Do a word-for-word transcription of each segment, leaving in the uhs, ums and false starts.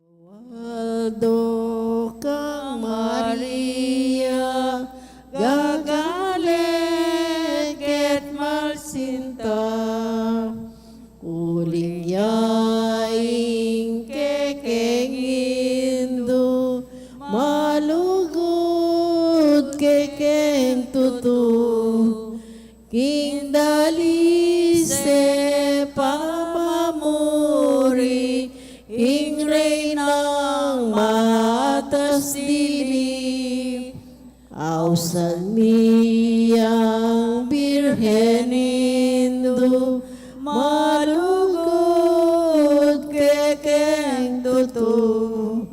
Aldo kang Maria, gagale ket malsinta, uling ya ing kekeng Indu, malugud kekeng tutu. King dalise pamamuri, king Reynang matas dili, ausan mi yang Birhen Indu, malugud kekeng tutu.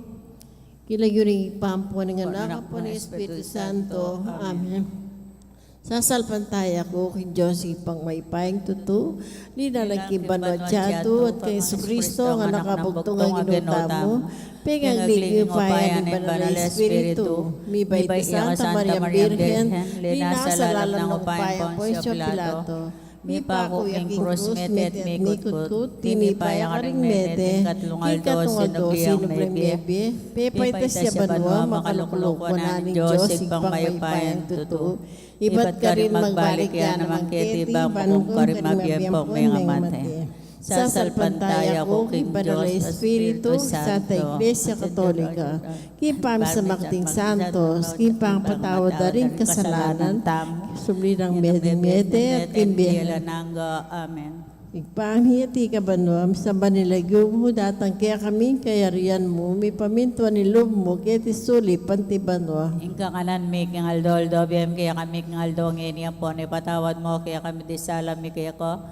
King lagyu ning Ibpa, ampo ning Anak, ampo ning Espiritu Santo. Amen. Sasalpantaya ku king Dios Ibpang mayupayang tutu, linalang king banua at yatu, at kang Jesucristo, a Anak a bugtung a Ginu tamu, pengagli king upaya ning Banal a Espiritu, mibait king Santa Maria Birhen, linasa lalam ning upaya nang Poncio Pilato, mipaku king krus, mete at mikutkut, tinipa ya karing mete, king katlung aldo sinubli yang mebie, pepaitas ya banua, makaluklok wanan ning Dios Ibpang mayupayang tutu, ibat karin magbalik ya naman keti, ban makum karing mabie ampong mengamate. Sasalpantaya ku king Banal a Espiritu, Santa Iglesia Katolika, king pamisamak ding santos, king pangapatawad da ring kasalanan, subli nang mete at king bie alang angga. Amen. Ibpa mi, atiu ka banua, misamban ya ing lagyu mu, datang kekami ing kayarian mu, mipamintuan ing lub mu keti sulip anti banua. Ing kakanan mi king aldo-aldo ibie mu kekami king aldo ngeni, ampon ipatawad mu kekami ding sala mi keka,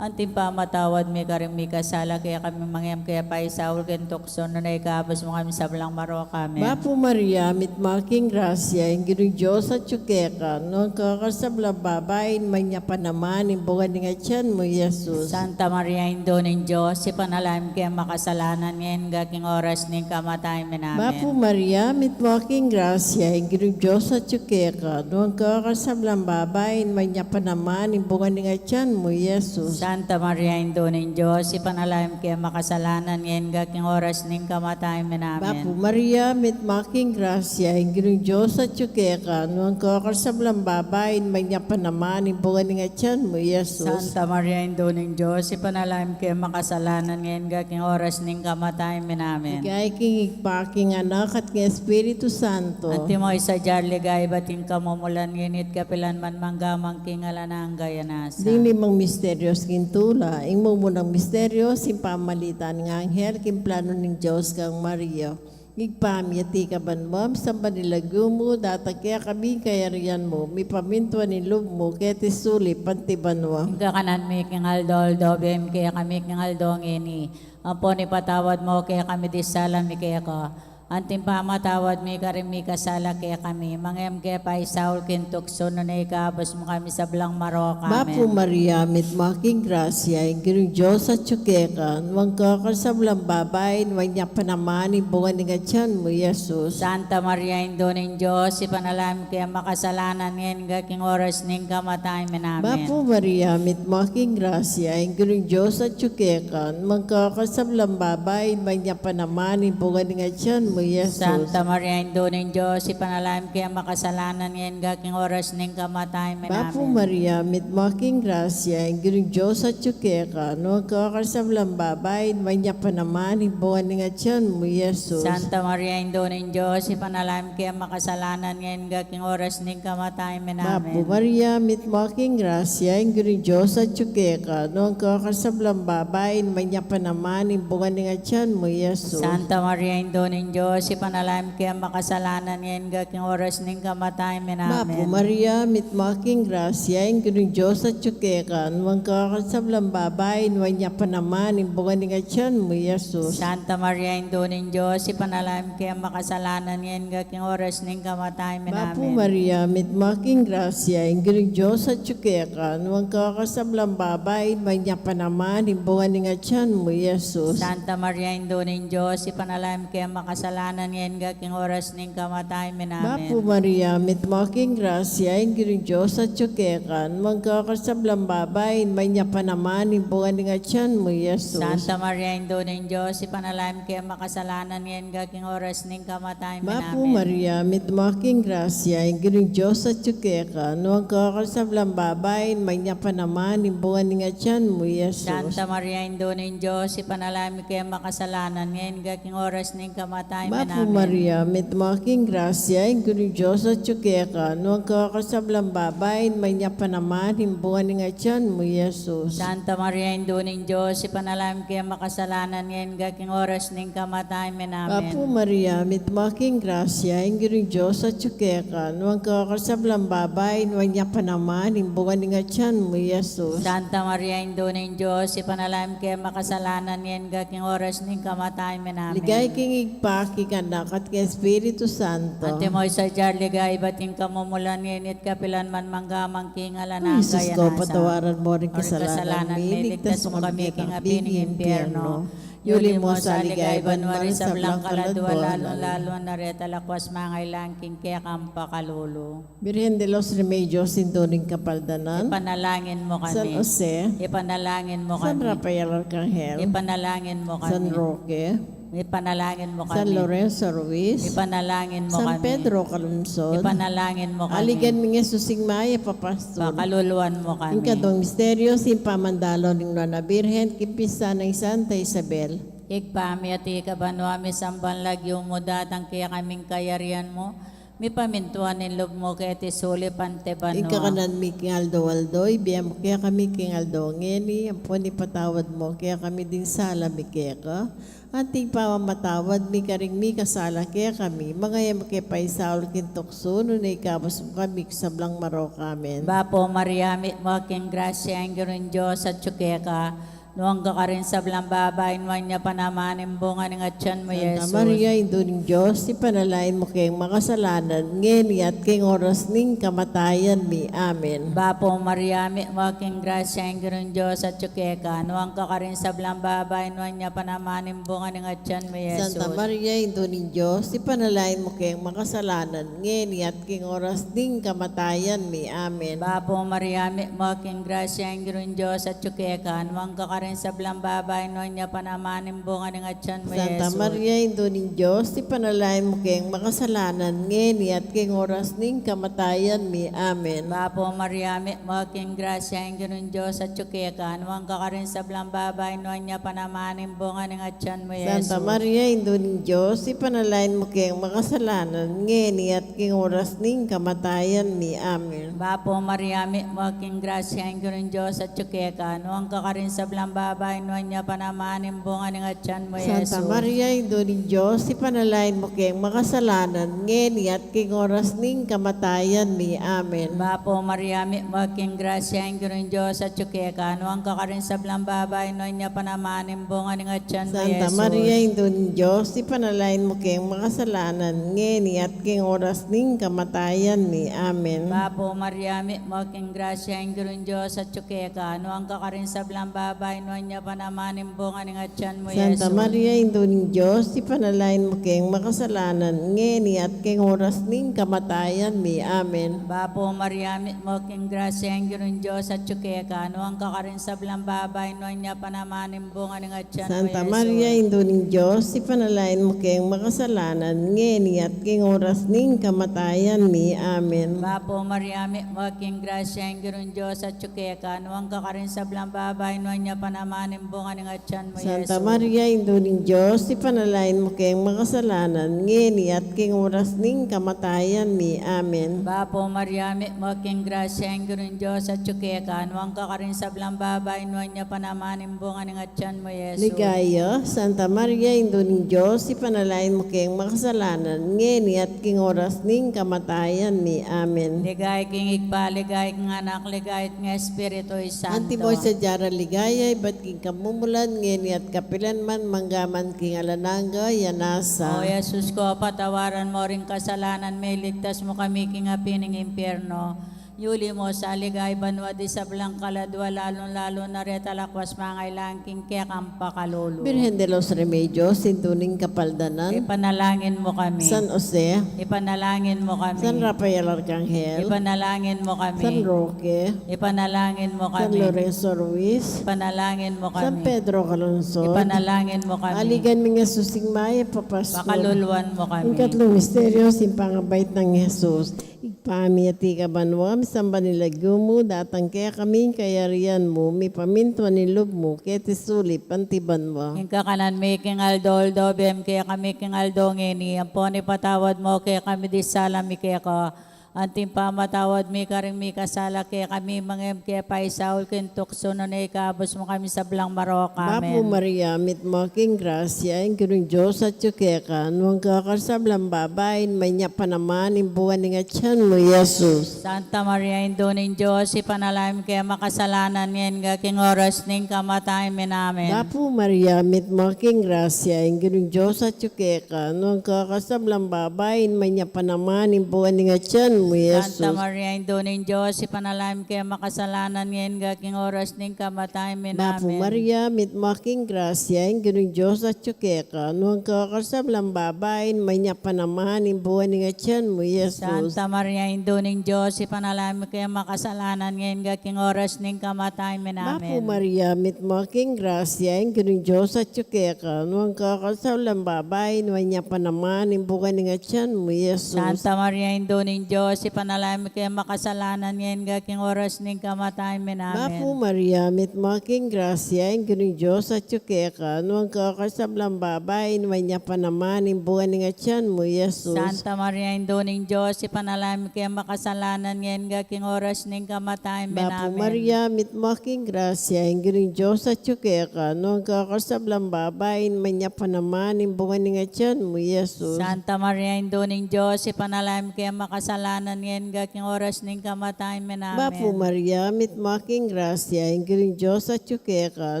anti ing pamamatawad mi karing mikasala kekami, manga e mu ke paisaul king tuksu, nune ikabus mu kami king sablang marok. Amen. Bapu Maria, mitmu ka king grasya, ing Ginung Dios atyu keka, nuan ka karing sablang babai, at nuan ya pa naman ing bunga ning atyan mu, i Jesus. Santa Maria, Indu ning Dios, ipanalangin mu kaming makasalanan, ngeni at king oras ning kamatayan mi. Amen. Bapu Maria, mitmu ka king grasya, ing Ginung Dios atyu keka, nuan ka karing sablang babai, at nuan ya pa naman ing bunga ning atyan mu, i Jesus. Santa Maria, Indu ning Dios, ipanalangin mu kaming makasalanan, ngeni at king oras ning kamatayan mi. Amen. Bapu Maria, mitmu ka king grasya, ing Ginung Dios atyu keka, nuan ka karing sablang babai, at nuan ya pa naman ing bunga ning atyan mu, i Jesus. Santa Maria, Indu ning Dios, ipanalangin mu kaming makasalanan, ngeni at king oras ning kamatayan mi. Amen. Ligaya king Ibpa, king Anak, at king Espiritu Santo. Antimo ing sadya at ligaya, ibat king kamumulan, ngeni at kapilan man, mangga man king alang angga. Ding limang misteryus king tula. Ing mumunang misteryu, ing pamamalitan ning anghel king plano ning Dios kang Maria. Ibpa mi, atiu ka banua, misamban ya ing lagyu mu, datang kekami ing kayarian mu, mipamintuan ing lub mu keti sulip anti banua. Ing kakanan mi king aldo-aldo ibie mu kekami king aldo ngeni, ampon ipatawad mu kekami ding sala mi keka, anti ing pamamatawad mi karing mikasala kekami, manga e mu ke paisaul king tuksu, nune ikabus mu kami king sablang marok. Amen. Bapu Maria, mitmu ka king grasya, ing Ginung Dios atyu keka, nuan ka karing sablang babai, at nuan ya pa naman ing bunga ning atyan mu, i Jesus. Santa Maria, Indu ning Dios, ipanalangin mu kaming makasalanan, ngeni at king oras ning kamatayan mi. Amen. Bapu Maria, mitmu ka king grasya, ing Ginung Dios atyu keka, nuan ka karing sablang babai, at nuan ya pa naman ing bunga ning atyan mu, i Jesus. Santa Maria, Indu ning Dios, ipanalangin mu kaming makasalanan, ngeni at king oras ning kamatayan mi. Bapu Maria, mitmu ka king grasya, ing Ginung Dios atyu keka, nuan ka karing sablang babai, at nuan ya pa naman ing bunga ning atyan mu, i Jesus. Santa Maria, Indu ning Dios, ipanalangin mu kaming makasalanan, ngeni at king oras ning kamatayan mi. Amen. Bapu Maria, mitmu ka king grasya, ing Ginung Dios atyu keka, nuan ka karing sablang babai, at nuan ya pa naman ing bunga ning atyan mu, i Jesus. Santa Maria, Indu ning Dios, ipanalangin mu kaming makasalanan, ngeni at king oras ning kamatayan mi. Amen. Bapu Maria, mitmu ka king grasya, ing Ginung Dios atyu keka, nuan ka karing sablang babai, at nuan ya pa naman ing bunga ning atyan mu, i Jesus. Santa Maria, Indu ning Dios, ipanalangin mu kaming makasalanan, ngeni at king oras ning kamatayan mi. Bapu Maria, mitmu ka king grasya, ing Ginung Dios atyu keka, nuan ka karing sablang babai, at nuan ya pa naman ing bunga ning atyan mu, i Jesus. Santa Maria, Indu ning Dios, ipanalangin mu kaming makasalanan, Anan ngeni, king oras ning kamatayan mi. Amen. Bapu Maria, mitmu ka king grasya, ing Ginung Dios atyu keka, nuan ka karing sablang babai, nuan ya pa naman ing bunga ning atyan mu, Jesus. Santa Maria, Indu ning Dios, ipanalangin mu keng makasalanan, ngeni at king oras ning kamatayan mi. Bapu Maria, mitmu ka king grasya, ing Ginung Dios atyu keka, nuan ka karing sablang babai, nuan ya pa naman ing bunga ning atyan mu, Jesus. Santa Maria, Indu ning Dios, ipanalangin mu keng makasalanan, ngeni at king oras ning kamatayan mi. Bapu Maria, mitmu ka king grasya, ing Ginung Dios atyu keka, nuan ka karing sablang babai, nuan ya pa naman ing bunga ning atyan mu, Jesus. Santa Maria, Indu ning Dios, ipanalangin mu keng makasalanan, ngeni at king oras ning kamatayan mi. Amen. Bapu Maria, mitmu ka king grasya, ing Ginung Dios atyu keka, nuan ka karing sablang babai, nuan ya pa naman ing bunga ning atyan mu, Jesus. Santa Maria, Indu ning Dios, ipanalangin mu keng makasalanan, ngeni at king oras ning kamatayan mi. Amen. Ligaya king Ibpa, king Anak, at king Espiritu Santo. Antimo ing sadya king ligaya ibat king kamumulan, ngeni at kapilan man, mangga man king alang angga. O Jesus ko, patawaran mu ring kasalanan mi, iligtas mu kami king api ning impyerno. Yuli mu sa king ligaya ning banua ring sablang kaladua, lalung-lalu na retang lakwas mangailangan king kekang pakalulu. Birhen de los Remedios, Indu ning Kapaldanan. Ipanalangin mu kami. San Jose. Ipanalangin mu kami. San Rafael Arcangel. Ipanalangin mu kami. San Roque. Ipanalangin mu kami. San Lorenzo Ruiz. Ipanalangin mu kami. San Pedro Calungsod. Ipanalangin mu kami. Aligan mi ning Jesus ing mayap a pastul. Pakaluluan mu kami. Ing kaduang misteryo, ing pamandalo ning Nuan a Birhen king pista nang Santa Isabel. Ibpa mi, atiu ka banua, misamban ya ing lagyu mu, datang kekami ing kayarian mu, mipamintuan ing lub mu keti sulip anti banua. Ing kakanan mi king aldo-aldo ibie mu kekami king aldo ngeni, ampon ipatawad mu kekami ding sala mi keka, anti ing pamamatawad mi karing mikasala kekami, manga e mu ke paisaul king tuksu, nune ikabus mu kami king sablang marok. Amen. Bapu Maria, mitmu ka king grasya, ing Ginung Dios atyu keka, nuan ka karing sablang babai, nuan ya pa naman ing bunga ning atyan mu, Jesus. Santa Maria, Indu ning Dios, ipanalangin mu keng makasalanan, ngeni at king oras ning kamatayan mi. Amen. Bapu Maria, mitmu ka king grasya, ing Ginung Dios atyu keka, nuan ka karing sablang babai, nuan ya pa naman ing bunga ning atyan mu, Jesus. Santa Maria, Indu ning Dios, ipanalangin mu keng makasalanan, ngeni at king oras ning kamatayan mi. Amen. Bapu Maria, mitmu ka king grasya, ing Ginung Dios atyu keka, nuan ka karing sablang babai, nuan ya pa naman ing bunga ning atyan mu, Santa Jesus. Maria, Indu ning Dios, ipanalangin mu keng makasalanan, ngeni at king oras ning kamatayan mi. Amen. Bapu Maria, mitmu ka king grasya, ing Ginung Dios atyu keka, nuan ka karing sablang babai, nuan ya pa naman ing bunga ning atyan mu, Santa Jesus. Maria, Indu ning Dios, ipanalangin mu keng makasalanan, ngeni at king oras ning kamatayan mi. Amen. Bapu Maria, mitmu ka king grasya, ing Ginung Dios atyu keka, nuan ka karing sablang babai, nuan ya pa naman ing bunga ning atyan mu, Santa Jesus. Maria, Indu ning Dios, ipanalangin mu keng makasalanan, ngeni at king oras ning kamatayan mi. Amen. Bapu Maria, mitmu ka king grasya, ing Ginung Dios atyu keka, nuan ka karing sablang babai, nuan ya pa naman ing bunga ning atyan mu, Santa Jesus. Maria, Indu ning Dios, ipanalangin mu keng makasalanan, ngeni at king oras ning kamatayan mi. Amen. Bapu Maria, mitmu ka king grasya, ing Ginung Dios atyu keka, nuan ka karing sablang babai, nuan ya pa naman ing bunga ning atyan mu, Santa Jesus. Maria, Indu ning Dios, ipanalangin mu keng makasalanan, ngeni at king oras ning kamatayan mi. Amen. Bapu Maria, mitmu ka king grasya, ing Ginung Dios atyu keka, nuan ka karing sablang babai, nuan ya pa naman ing bunga ning atyan mu, Santa Jesus. Maria, Indu ning Dios, ipanalangin mu keng makasalanan, ngeni at king oras ning kamatayan mi. Amen. Bapu Maria, mitmu ka king grasya, ing Ginung Dios atyu keka, nuan ka karing sablang babai, nuan ya pa naman ing bunga ning atyan mu, Santa Jesus. Maria, Indu ning Dios, ipanalangin mu keng makasalanan, ngeni at king oras ning kamatayan mi. Amen. Bapu Maria, mitmu ka king grasya, ing Ginung Dios atyu keka, nuan ka karing sablang babai, nuan ya pa naman ing bunga ning atyan mu, Jesus. Ligaya, Santa Maria, Indu ning Dios, ipanalangin mu keng makasalanan, ngeni at king oras ning kamatayan mi. Amen. Ligaya king Ibpa, ligaya king Anak, ligaya king Espiritu Santo. Antimo ing sadya rang ligaya, ibat king kamumulan, ngeni at kapilan man, mangga man king alang angga. Amen. O Jesus ko, patawaran mu ring kasalanan mi, iligtas mu kami king api ning impyerno. Yuli mu sa ligaya banua di sablang kaladua, lalung-lalu na reta lakwas mangailangan king kekang pakalulu. Birhen de los Remedios, Indu ning Kapaldanan. Ipanalangin mu kami. San Jose. Ipanalangin mu kami. San Rafael Arcangel. Ipanalangin mu kami. San Roque. Ipanalangin mu kami. San Lorenzo Ruiz. Ipanalangin mu kami. San Pedro Calungsod. Ipanalangin mu kami. Aligan mi nang Jesus ing mayap a pastor. Pakaluluan mu kami. Ing katlung misteryo, ing pangabait nang Jesus. Ibpa mi, atiu ka banua, misamban ya ing lagyu mu, datang kekami ing kayarian mu, mipamintuan ing lub mu keti sulip anti banua. Ing kakanan mi king aldo-aldo, ibie mu kekami king aldo ngeni, ampon ipatawad mu kekami ding sala mi keka, anti ing pamamatawad mi karing mikasala kekami, manga e mu ke paisaul king tuksu, nune ikabus mu kami sablang marok. Amen. Bapu Maria, mitmu ka king grasya, ing Ginung Dios atyu keka, nuan ka karing sablang babai, nuan ya pa naman ing bunga ning atyan mu, Jesus. Santa Maria, Indu ning Dios, ipanalangin mu keng makasalanan, ngeni at king oras ning kamatayan mi. Amen. Bapu Maria, mitmu ka king grasya, ing Ginung Dios atyu keka, nuan ka karing sablang babai, nuan ya pa naman ing bunga ning atyan mu, Jesus. Santa Maria, Indu ning Dios, ipanalangin mu keng makasalanan, ngeni at king oras ning kamatayan mi. Amen. Bapu Maria, mitmu ka king grasya, ing Ginung Dios atyu keka, nuan ka karing sablang babai, nuan ya pa naman ing bunga ning atyan mu, Jesus. Santa Maria, Indu ning Dios, ipanalangin mu keng makasalanan, ngeni at king oras ning kamatayan mi. Amen. Bapu Maria, mitmu ka king grasya, ing Ginung Dios atyu keka, nuan ka karing sablang babai, nuan ya pa naman ing bunga ning atyan mu, Jesus. Santa Maria, Indu ning Dios, ipanalangin mu keng makasalanan, ngeni at king oras ning kamatayan mi. Amen. Bapu Maria, mitmu ka king grasya, ing Ginung Dios atyu keka, nuan ka karing sablang babai, nuan ya pa naman ing bunga ning atyan mu, Jesus. Santa Maria, Indu ning Dios, ipanalangin mu keng makasalanan, ngeni at king oras ning kamatayan mi. Bapu Maria, mitmu ka king grasya, ing Ginung Dios atyu keka, nuan ka karing sablang babai, nuan ya pa naman ing bunga ning atyan mu, Jesus. Santa Maria, Indu ning Dios, ipanalangin mu keng makasalanan, ngeni at king oras ning kamatayan mi. Amen. Bapu Maria, mitmu ka king grasya, ing Ginung Dios atyu keka,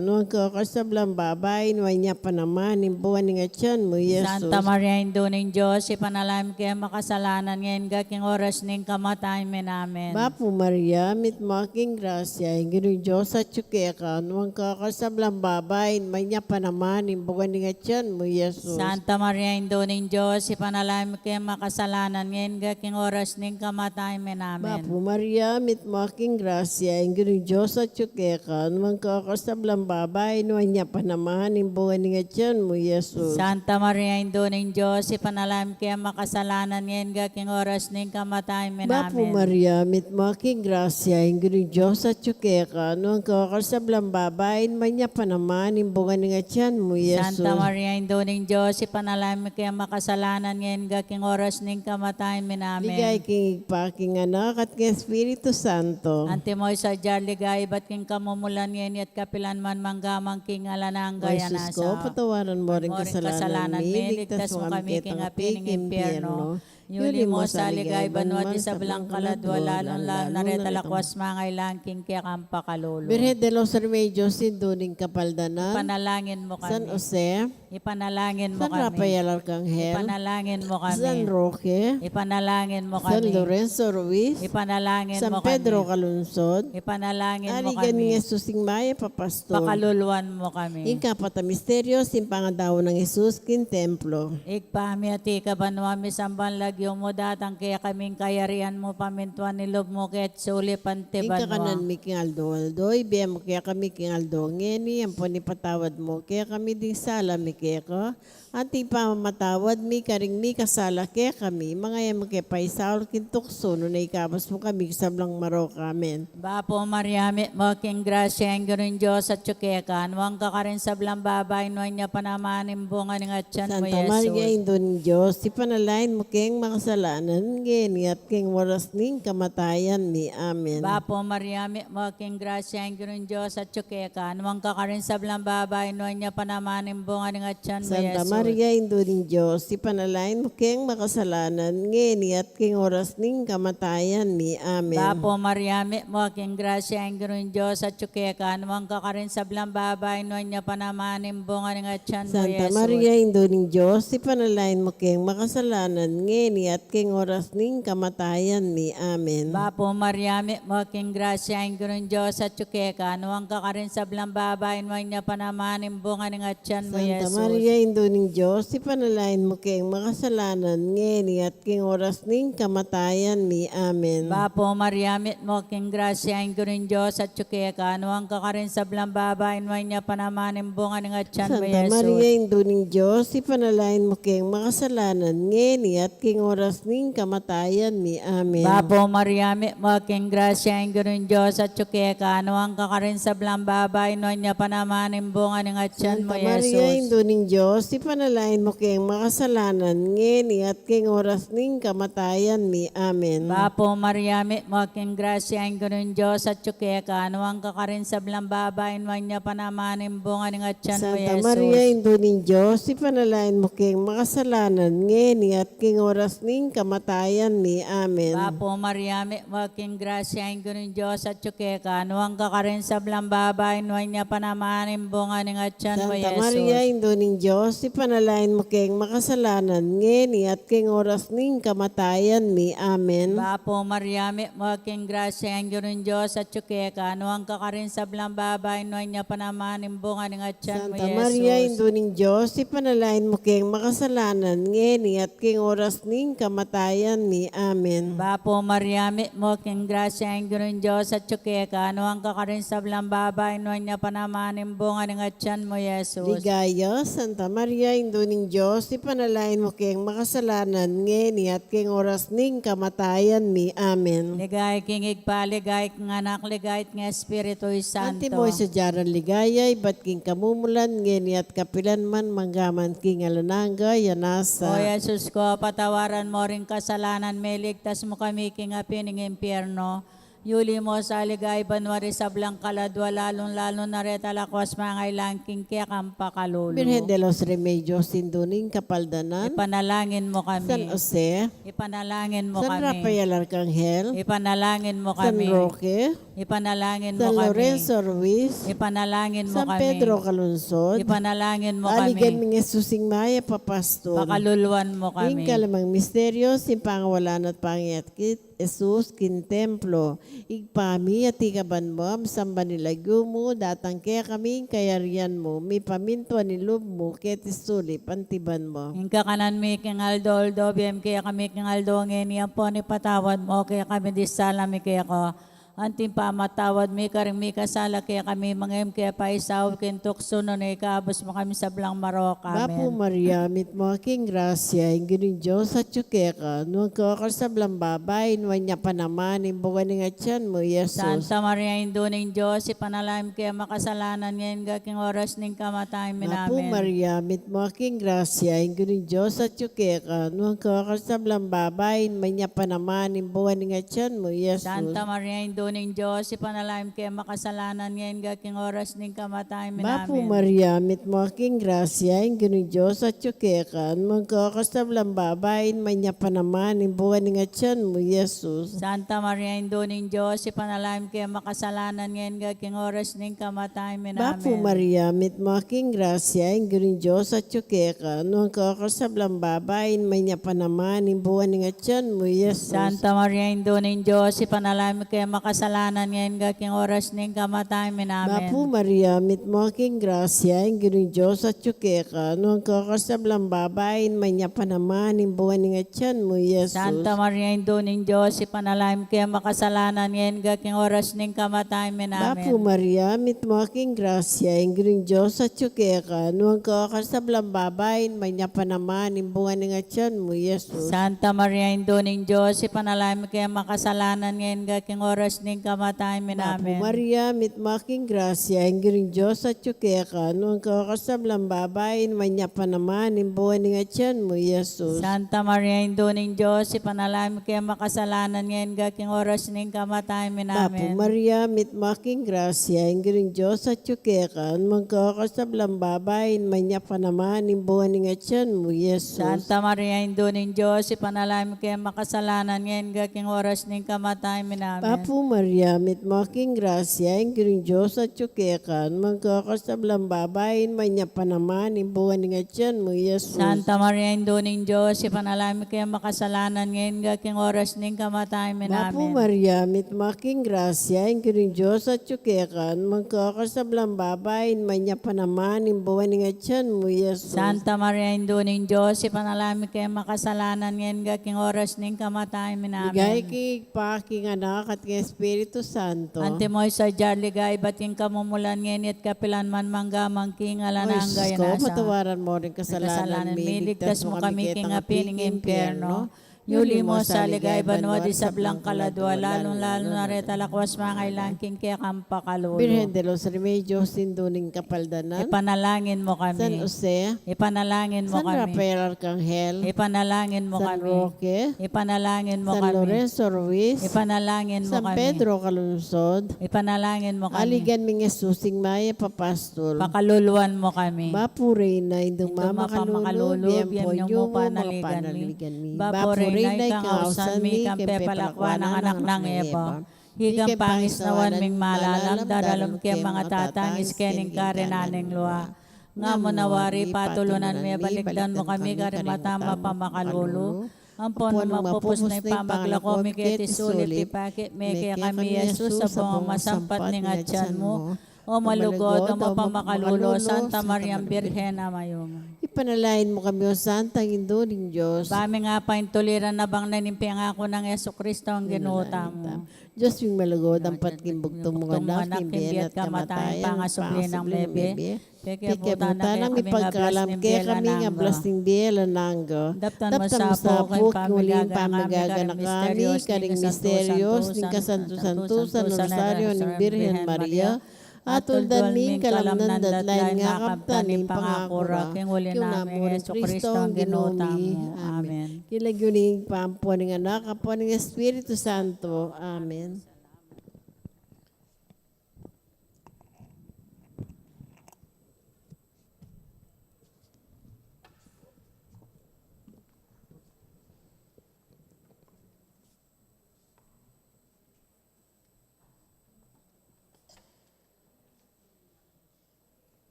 nuan ka karing sablang babai, nuan ya pa naman ing bunga ning atyan mu, Jesus. Santa Maria, Indu ning Dios, ipanalangin mu keng makasalanan, ngeni at king oras ning kamatayan mi. Amen. Bapu Maria, mitmu ka king grasya, ing Ginung Dios atyu keka, nuan ka karing sablang babai, nuan ya pa naman ing bunga ning atyan mu, Jesus. Santa Maria, Indu ning Dios, ipanalangin mu keng makasalanan, ngeni at king oras ning kamatayan mi. Amen. Bapu Maria, mitmu ka king grasya, ing Ginung Dios atyu keka, nuan ka karing sablang babai, nuan ya pa naman ing bunga ning atyan mu, Jesus. Santa Maria, Indu ning Dios, ipanalangin mu keng makasalanan, ngeni at king oras ning kamatayan mi. Amen. Bapu Maria, mitmu ka king grasya, ing Ginung Dios atyu keka, nuan ka karing sablang babai, nuan ya pa naman ing bunga ning atyan mu, Jesus. Santa Maria, Indu ning Dios, ipanalangin mu keng makasalanan, ngeni at king oras ning kamatayan mi. Amen. Ligaya king Ibpa, king Anak, at king Espiritu Santo. Antimo ing sadya ligaya ibat king kamumulan, ngeni at kapilan man, mangga man king alang angga. O Jesus ko, patawaran mu ring kasalanan mi, ligtas mu kami king api ning impyerno. Yuli mu sa ligaya banua di sablang kaladua, lalung-lalu na reta lakwas mangailangan king kekang pakalulu. Birhen de los Remedios, Indu ning Kapaldanan. Ipanalangin mu kami. San Jose. Ipanalangin mu kami. San Rafael Arcangel. Ipanalangin mu kami. San Roque. Ipanalangin mu kami. San Lorenzo Ruiz. Ipanalangin mu kami. San Pedro Calungsod. Ipanalangin mu kami. Aligan mi nang Jesus ing mayap a pastor. Pakaluluan mu kami. Ing kapat a misteryo, ing pangadau nang Jesus king templo. Ibpa mi, atiu ka banua, misamban lagyu mu, datang kekami ing kayarian mu, pamintuan ing lub mu keti sulip anti banua. Ing kakanan mi king aldo-aldo, ibie mu kekami king aldo ngeni, ampon ipatawad mu kekami ding sala mi keka, anti ing pamamatawad mi karing mikasala kekami, manga e mu ke paisaul king tuksu, nune ikabus mu kami king sablang marok. Amen. Bapu Maria, mitmu ka king grasya, ing Ginung Dios atyu keka, nuan ka karing sablang babai, nuan ya pa naman ing bunga ning atyan mu, Jesus. Santa Maria, Indu ning Dios, ipanalangin mu keng makasalanan, ngeni at king oras ning kamatayan mi. Amen. Bapu Maria, mitmu ka king grasya, ing Ginung Dios atyu keka, nuan ka karing sablang babai, nuan ya pa naman ing bunga ning atyan mu, Jesus. Santa Maria, Indu ning Dios, ipanalangin mu keng makasalanan, ngeni at king oras ning kamatayan mi. Amen. Bapu Maria, mitmu ka king grasya, ing Ginung Dios atyu keka, nuan ka karing sablang babai, nuan ya pa naman ing bunga ning atyan mu, Jesus. Santa Maria, Indu ning Dios, ipanalangin mu keng makasalanan, ngeni at king oras ning kamatayan mi. Amen. Bapu Maria, mitmu ka king grasya, ing Ginung Dios atyu keka, nuan ka karing sablang babai, nuan ya pa naman ing bunga ning atyan mu, Santa Jesus. Maria, Indu ning Dios, ipanalangin mu keng makasalanan, ngeni at king oras ning kamatayan mi. Amen. Bapu Maria, mitmu ka king grasya, ing Ginung Dios atyu keka, nuan ka karing sablang babai, nuan ya pa naman ing bunga ning atyan mu, Santa Jesus. Maria, Indu ning Dios, ipanalangin mu keng makasalanan, ngeni at king oras ning kamatayan mi. Amen. Bapu Maria, mitmu ka king grasya, ing Ginung Dios atyu keka, nuan ka karing sablang babai, nuan ya pa naman ing bunga ning atyan mu, Santa Maria, Jesus. Indu ning Dios, ipanalangin mu keng makasalanan, ngeni at king oras ning kamatayan mi. Amen. Bapu Maria, mitmu ka king grasya, ing Ginung Dios atyu keka, nuan ka karing sablang babai, nuan ya pa naman ing bunga ning atyan mu, Santa Jesus. Maria, Indu ning Dios, ipanalangin mu keng makasalanan, ngeni at king oras ning kamatayan mi. Amen. Bapu Maria, mitmu ka king grasya, ing Ginung Dios atyu keka, nuan ka karing sablang babai, nuan ya pa naman ing bunga ning atyan mu, Santa Jesus. Maria, Indu ning Dios, ipanalangin mu keng makasalanan, ngeni at king oras ning kamatayan mi. Amen. Bapu Maria, mitmu ka king grasya, ing Ginung Dios atyu keka, nuan ka karing sablang babai, nuan ya pa naman ing bunga ning atyan mu, Santa Maria, Jesus. Indu ning Dios, ipanalangin mu keng makasalanan, ngeni at king oras ning kamatayan mi. Amen. Bapu Maria, mitmu ka king grasya, ing Ginung Dios atyu keka, nuan ka karing sablang babai, nuan ya pa naman ing bunga ning atyan mu, Jesus. Ligaya, Santa Maria, Indu ning Dios, ipanalangin mu keng makasalanan, ngeni at king oras ning kamatayan mi. Amen. Ligaya king Ibpa, ligaya king Anak, ligaya king Espiritu Santo. Antimo ing sadya nang ligaya, ibat king kamumulan, ngeni at kapilan man, mangga man king alang angga. Amen. O Jesus ko, patawaran mu ring kasalanan mi, iligtas mu kami king api ning impyerno. Yuli mu sa ligaya banua ring sablang kaladua, lalung-lalu na retang lakwas mangailangan king kekang pakalulu. Virgen de los Remedios, Indu ning Kapaldanan. Ipanalangin mu kami. San Jose. Ipanalangin mu kami. San Rafael Arcangel. Ipanalangin mu kami. San Roque. Ipanalangin mu kami. San Lorenzo Ruiz. Ipanalangin mu kami. San Pedro Calungsod. Ipanalangin mu kami. Aligan mi ning Jesus ing mayap a pastor. Pakaluluan mu kami. Ing kalimang misteryo, ing pangawala na at pangyakit Jesus king templo. Ibpa mi, atiu ka banua, misamban ya ing lagyu mu, datang kekami ing kayarian mu, mipamintuan ing lub mu keti sulip anti banua. Ing kakanan mi king aldo-aldo ibie mu kekami king aldo ngeni, ampon ipatawad mu kekami ding sala mi keka, anti ing pamamatawad mi karing mikasala kekami, manga e mu ke paisaul king tuksu, nune ikabus mu kami king sablang marok. Amen. Bapu Maria, mitmu ka king grasya, ing Ginung Dios atyu keka, nuan ka karing sablang babai, nuan ya pa naman ing bunga ning atyan mu, Jesus. Santa Maria, Indu ning Dios, ipanalangin mu keng makasalanan, ngeni at king oras ning kamatayan mi. Bapu Amen. Maria, mitmu ka king grasya, ing Ginung Dios atyu keka, nuan ka karing sablang babai, nuan ya pa naman ing bunga ning atyan mu, Jesus. Santa Maria, Indu ning Dios, ipanalangin mu keng makasalanan, ngeni at king oras ning kamatayan mi. Bapu Amen. Maria, mitmu ka king grasya, ing Ginung Dios atyu keka, nuan ka karing sablang babai, nuan ya pa naman ing bunga ning atyan mu, Jesus. Santa Maria, Indu ning Dios, ipanalangin mu keng makasalanan, ngeni at king oras ning kamatayan mi. Bapu Amen. Maria, mitmu ka king grasya, ing Ginung Dios atyu keka, nuan ka karing sablang babai, nuan ya pa naman ing bunga ning atyan mu, Jesus. Santa Maria, Indu ning Dios, ipanalangin mu keng makasalanan, ngeni at king oras ning kamatayan mi. Amen. Bapu Maria, mitmu ka king grasya, ing Ginung Dios atyu keka, nuan ka karing sablang babai, nuan ya pa naman ing bunga ning atyan mu, Jesus. Santa Maria, Indu ning Dios, ipanalangin mu keng makasalanan, ngeni at king oras ning kamatayan mi. Amen. Bapu Maria, mitmu ka king grasya, ing Ginung Dios atyu keka, nuan ka karing sablang babai, nuan ya pa naman ing bunga ning atyan mu, Jesus. Santa Maria, Indu ning Dios, ipanalangin mu keng makasalanan, ngeni at king oras ning kamatayan mi. Bapu Amen. Maria, mitmu ka king grasya, ing Ginung Dios atyu keka, nuan ka karing sablang babai, nuan ya pa naman ing bunga ning atyan mu, Jesus. Santa Maria, Indu ning Dios, ipanalangin mu keng makasalanan, ngeni at king oras ning kamatayan mi. Bapu Amen. Maria, mitmu ka king grasya, ing Ginung Dios atyu keka, nuan ka karing sablang babai, nuan ya pa naman ing bunga ning atyan mu, Jesus. Santa Maria, Indu ning Dios, ipanalangin mu keng makasalanan, ngeni at king oras ning kamatayan mi. Amen. Bapu Maria, mitmu ka king grasya, ing Ginung Dios atyu keka, nuan ka karing sablang babai, nuan ya pa naman ing bunga ning atian mu, Jesus. Santa Maria, Indu ning Dios, ipanalangin mu kaming makasalanan, ngeni at king oras ning kamatayan mi. Amen. Bapu Maria, mitmu ka king grasya, ing Ginung Dios atyu keka, nuan ka karing sablang babai, nuan ya pa naman ing bunga ning atian mu, Jesus. Santa Maria, Indu ning Dios, ipanalangin mu kaming makasalanan, ngeni at king oras ning kamatayan mi. Amen. Ligaya king Ibpa, king Anak, at king Espiritu Santo. Antimo ing sadya king ligaya ibat king kamumulan, ngeni at kapilan man, mangga man king alang angga. O Jesus ko, patawaran mu ring kasalanan mi, iligtas mu kami king api ning impyerno. Yuli mu sa king ligaya ning banua ding sablang kaladua, lalung-lalu na retang lakwas mangailangan king kekang pakalulu. Birhen de los Remedios, Indu ning Kapaldanan. Ipanalangin mu kami. San Jose. Ipanalangin mu kami. San Rafael Arcangel. Ipanalangin mu kami. San Roque. Ipanalangin mu kami. San Lorenzo Ruiz. Ipanalangin mu kami. San Pedro Calungsod. Ipanalangin mu kami. Aligan mi i Jesus, ing mayap a pastul. Pakaluluan mu kami. Bapu Reyna, Indung mapamakalulu, bie mu ing panaligan mi. Bapu Reyna, ika ing ausan mi, ika ing pepalakwan ning anak nang Eva. Ika ing pangisnawan ming malalam, dadalum ke ing matatangis keni king karinan ning lua. Nga mu na wari, patulunan me, balikdan mu kami karing mata mapamakalulu. Ampon nung mapupus na ing pamaglako mi keti sulip, ipakit me kekami i Jesus a bungang masampat ning atian mu. O malugud, o mapamakalulu, Santa Maria Birhen a mayumu. Ipanalangin mu kami, O Santang Indu ning Dios. Ba ming apaintuliran a bangnan ing pengaku nang Jesucristo a Ginu tamu. Dios ming malugud, ampat king bugtung mung anak, king bie at kamatayan, pangasubli nang mebie. Peki abutan nang mipagkalam kekami ing ablas ning bie alang angga. Daptan mu sa pu king uling pamagaganaka mi karing misterios ning kasantu-santusan a Rosario ning Birhen Maria, at tuldan mi ing kalamnan datla ing ngakaptan ning pangaku ra king uli nang Jesucristo a Ginu tamu. Amen. King lagyu ning Ibpa, ampo ning Anak, ampo ning Espiritu Santo. Amen.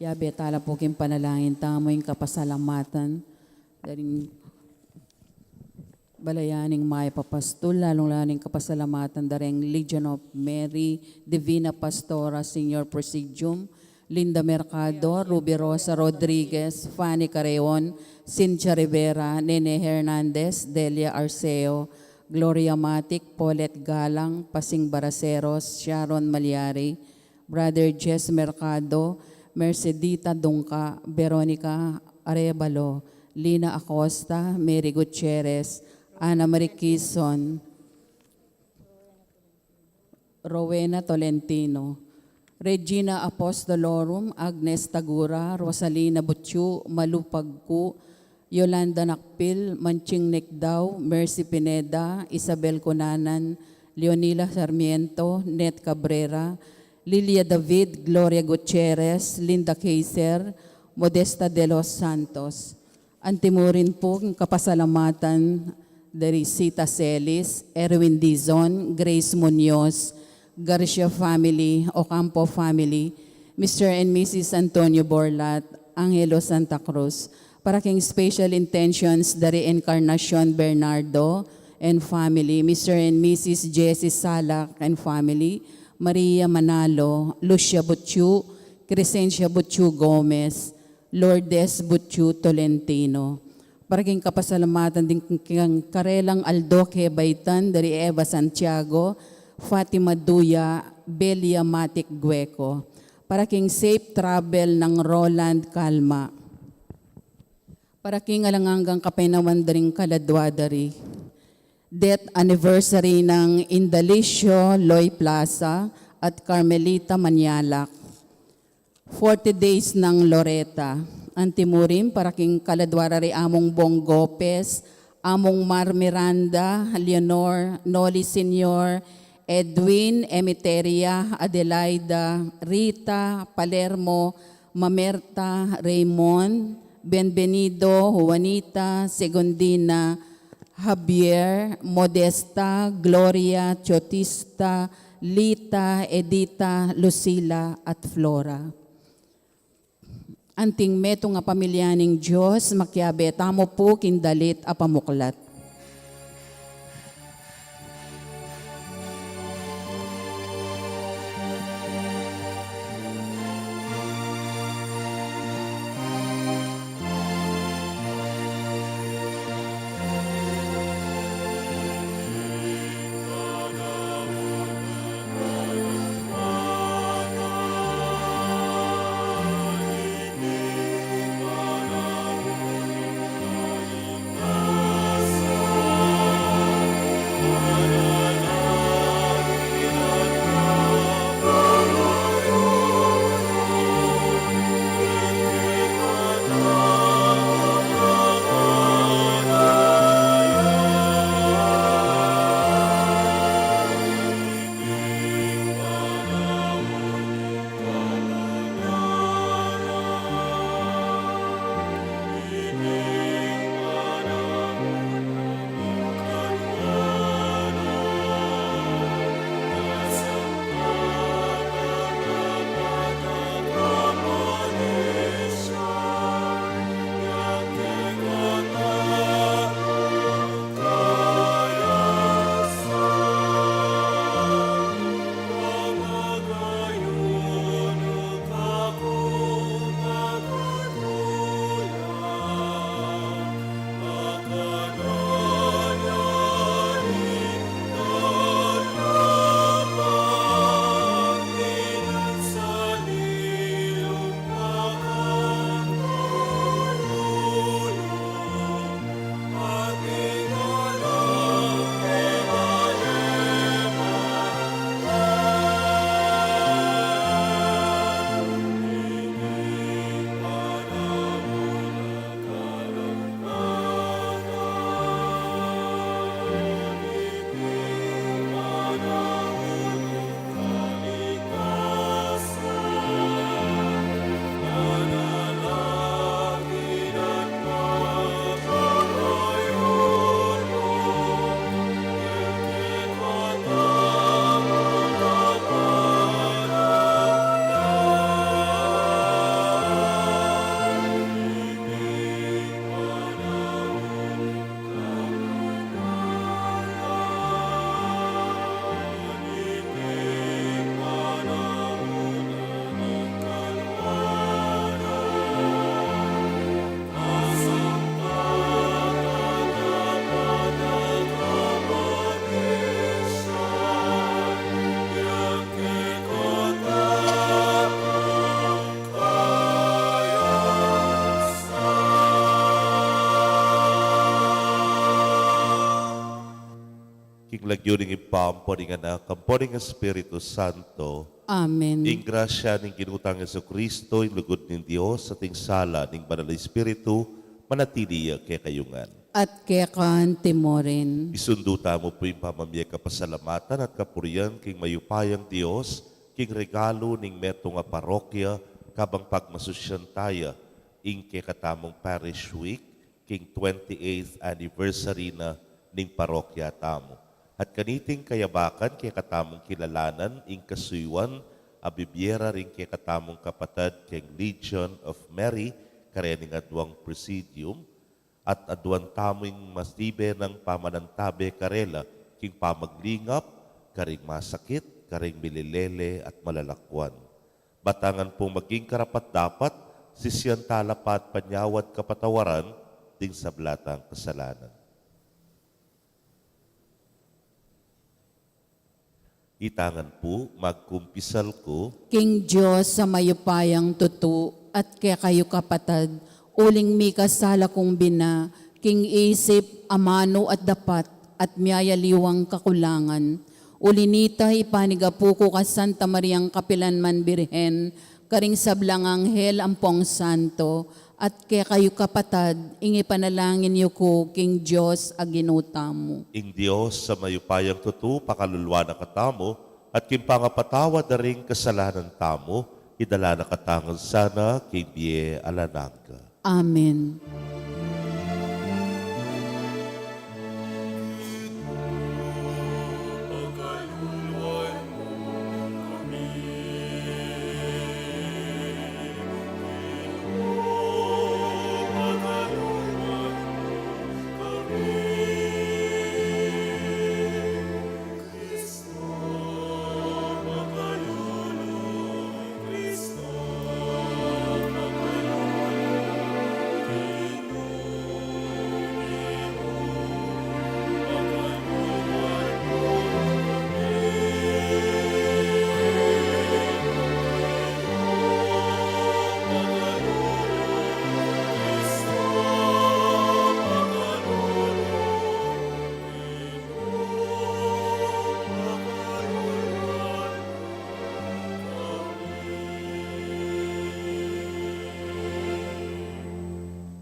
Yabe tala pu king panalangin tamu ing kapasalamatan da ring balayan ning mayap a pastul, lalung-lalu ning kapasalamatan da ring Legion of Mary, Divina Pastora, Senior Presidium, Linda Mercado, Ruby Rosa Rodriguez, Fanny Carreon, Cynthia Rivera, Nene Hernandez, Delia Arceo, Gloria Matic, Paulette Galang, Pasing Baraceros, Sharon Malyari, Brother Jess Mercado, Mercedita Dungca, Veronica Arevalo, Lina Acosta, Mary Gutierrez, Ana Marie Quizon, Rowena Tolentino, Regina Apostolorum, Agnes Tagura, Rosalina Butyu, Malu Pagku, Yolanda Nakpil, Manching Nicdao, Mercy Pineda, Isabel Cunanan, Leonila Sarmiento, Net Cabrera, Lilia David, Gloria Gutierrez, Linda Kaiser, Modesta de los Santos. Antimurin pu king kapasalamatan da ri Sita Celis, Erwin Dizon, Grace Munoz, Garcia family, Ocampo family, Mister and Missus Antonio Borlat, Angelo Santa Cruz, para king special intentions da ri Encarnacion Bernardo and family, Mister and Missus Jessie Salak and family, Maria Manalo, Lucia Butyu, Crescencia Butyu Gomez, Lourdes Butyu Tolentino. Para king kapasalamatan ding king karelang aldo kebaitan da ri Eva Santiago, Fatima Duya, Belia Matic Gueco. Para king safe travel nang Roland Calma. Para king alang anggang kapaynawan da ring kaladwa da ri death anniversary nang Indalicio Loy Plaza at Carmelita Manialak. Forty days nang Loreta. Antimurin para king kaladwa da ri Among Bong Gopez, Among Mar Miranda, Leonor, Noli Senior, Edwin, Emiteria, Adelaida, Rita, Palermo, Mamerta, Raymond, Bienvenido, Juanita, Segundina, Javier, Modesta, Gloria, Chotista, Lita, Edita, Lucila, at Flora. Anting metung a pamilya ning Dios, makiabe tamu pu king dalit a pamuklat. King lagyu ning Ibpa, ampo ning Anak, ampo ning Espiritu Santo. Amen. Ing grasya ning Ginu tang Jesucristo, ing lugud ning Dios, at ing sala ning Banal a Espiritu, manatili ya kekayu ngan. At keka naman murin. Isundu tamu pu ing pamamie kapasalamatan at kapurian king mayupayang Dios, king regalu ning metung a parokya, kabang pagmasusyan taya ing kekatamung Parish Week, king twenty-eighth anniversary na ning parokya tamu. At kaniting kayabakan kekatamung kilalanan ing kasuyuan a bibie ra ring kekatamung kapatad king Legion of Mary, kareng aduang Presidium, at aduan tamu ing masibe nang pamanantabe karela king pamaglingap karing masakit, karing mililele at malalakwan. Batangan pung maging karapat-dapat, sisian tala pa at panyawad kapatawaran ding sabla tang kasalanan. Itangan pu, magkumpisal ku. King Dios a mayupayang tutu, at kekayu kapatad, uling mikasala kung bina, king isip, amanu at dapat, at miyayaliwang kakulangan. Uli nita, ipanigapu ku kang Santa Mariang kapilanman Birhen, karing sablang anghel ampong santo, at kekayu kapatad, ing ipanalangin yu ku king Dios a Ginu tamu. Ing Dios a mayupayang tutu, pakaluluan na katamu, at king pangapatawad da ring kasalanan tamu, idala na katamu sana king bie alang angga. Amen.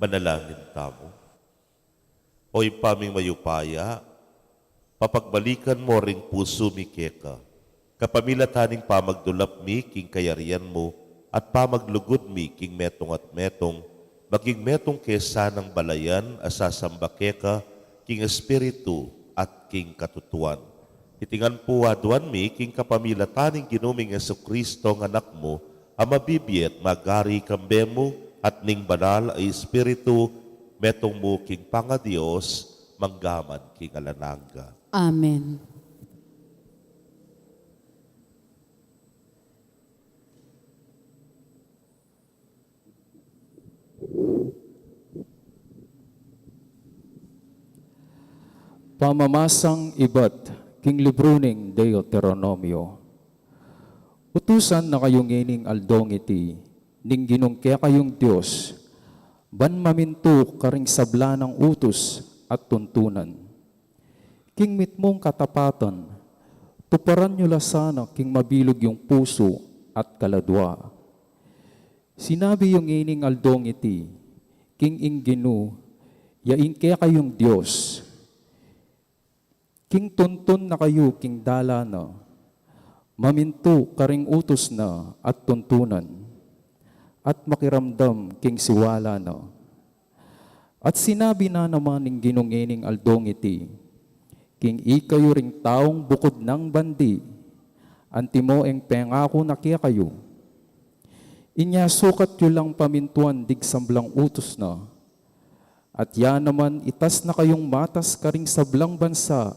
Manalangin tamu. O Ibpa ming mayupaya, papagbalikan mu ring pusu mi keka. Kapamilatan ning pamagdulap mi king kayarian mu at pamaglugud mi king metung at metung, maging metung ke sanang balayan a sasamba keka king espiritu at king katutuan. Iti ngan pu aduan mi king kapamilatan ning Ginu ming Jesucristo a Anak mu, a mabibie at magari kambe mu at ning Banal a Espiritu, metung mu king pangaDios, mangga man king alang angga. Amen. Pamamasang ibat king libru ning Deuteronomio. Utusan na kayu ngening aldong iti ning Ginung kekayung Dios, ban mamintu karing sabla nang utus at tuntunan. King mitmung katapatan, tuparan yu la sana king mabilug yung pusu at kaladua. Sinabi yu ngening aldong iti king ing Ginu, ya ing kekayung Dios, king tuntun na kayu king dalan na, mamintu karing utus na at tuntunan, at makiramdam king siwala na. At sinabi na naman ning Ginu ngening aldong iti, king ikayu ring taung bukud nang bandi, antimo ing pengaku na kekayu. Inya sukat yu lang pamintuan ding sablang utus na, at ya naman itas na kayung matas karing sablang bansa,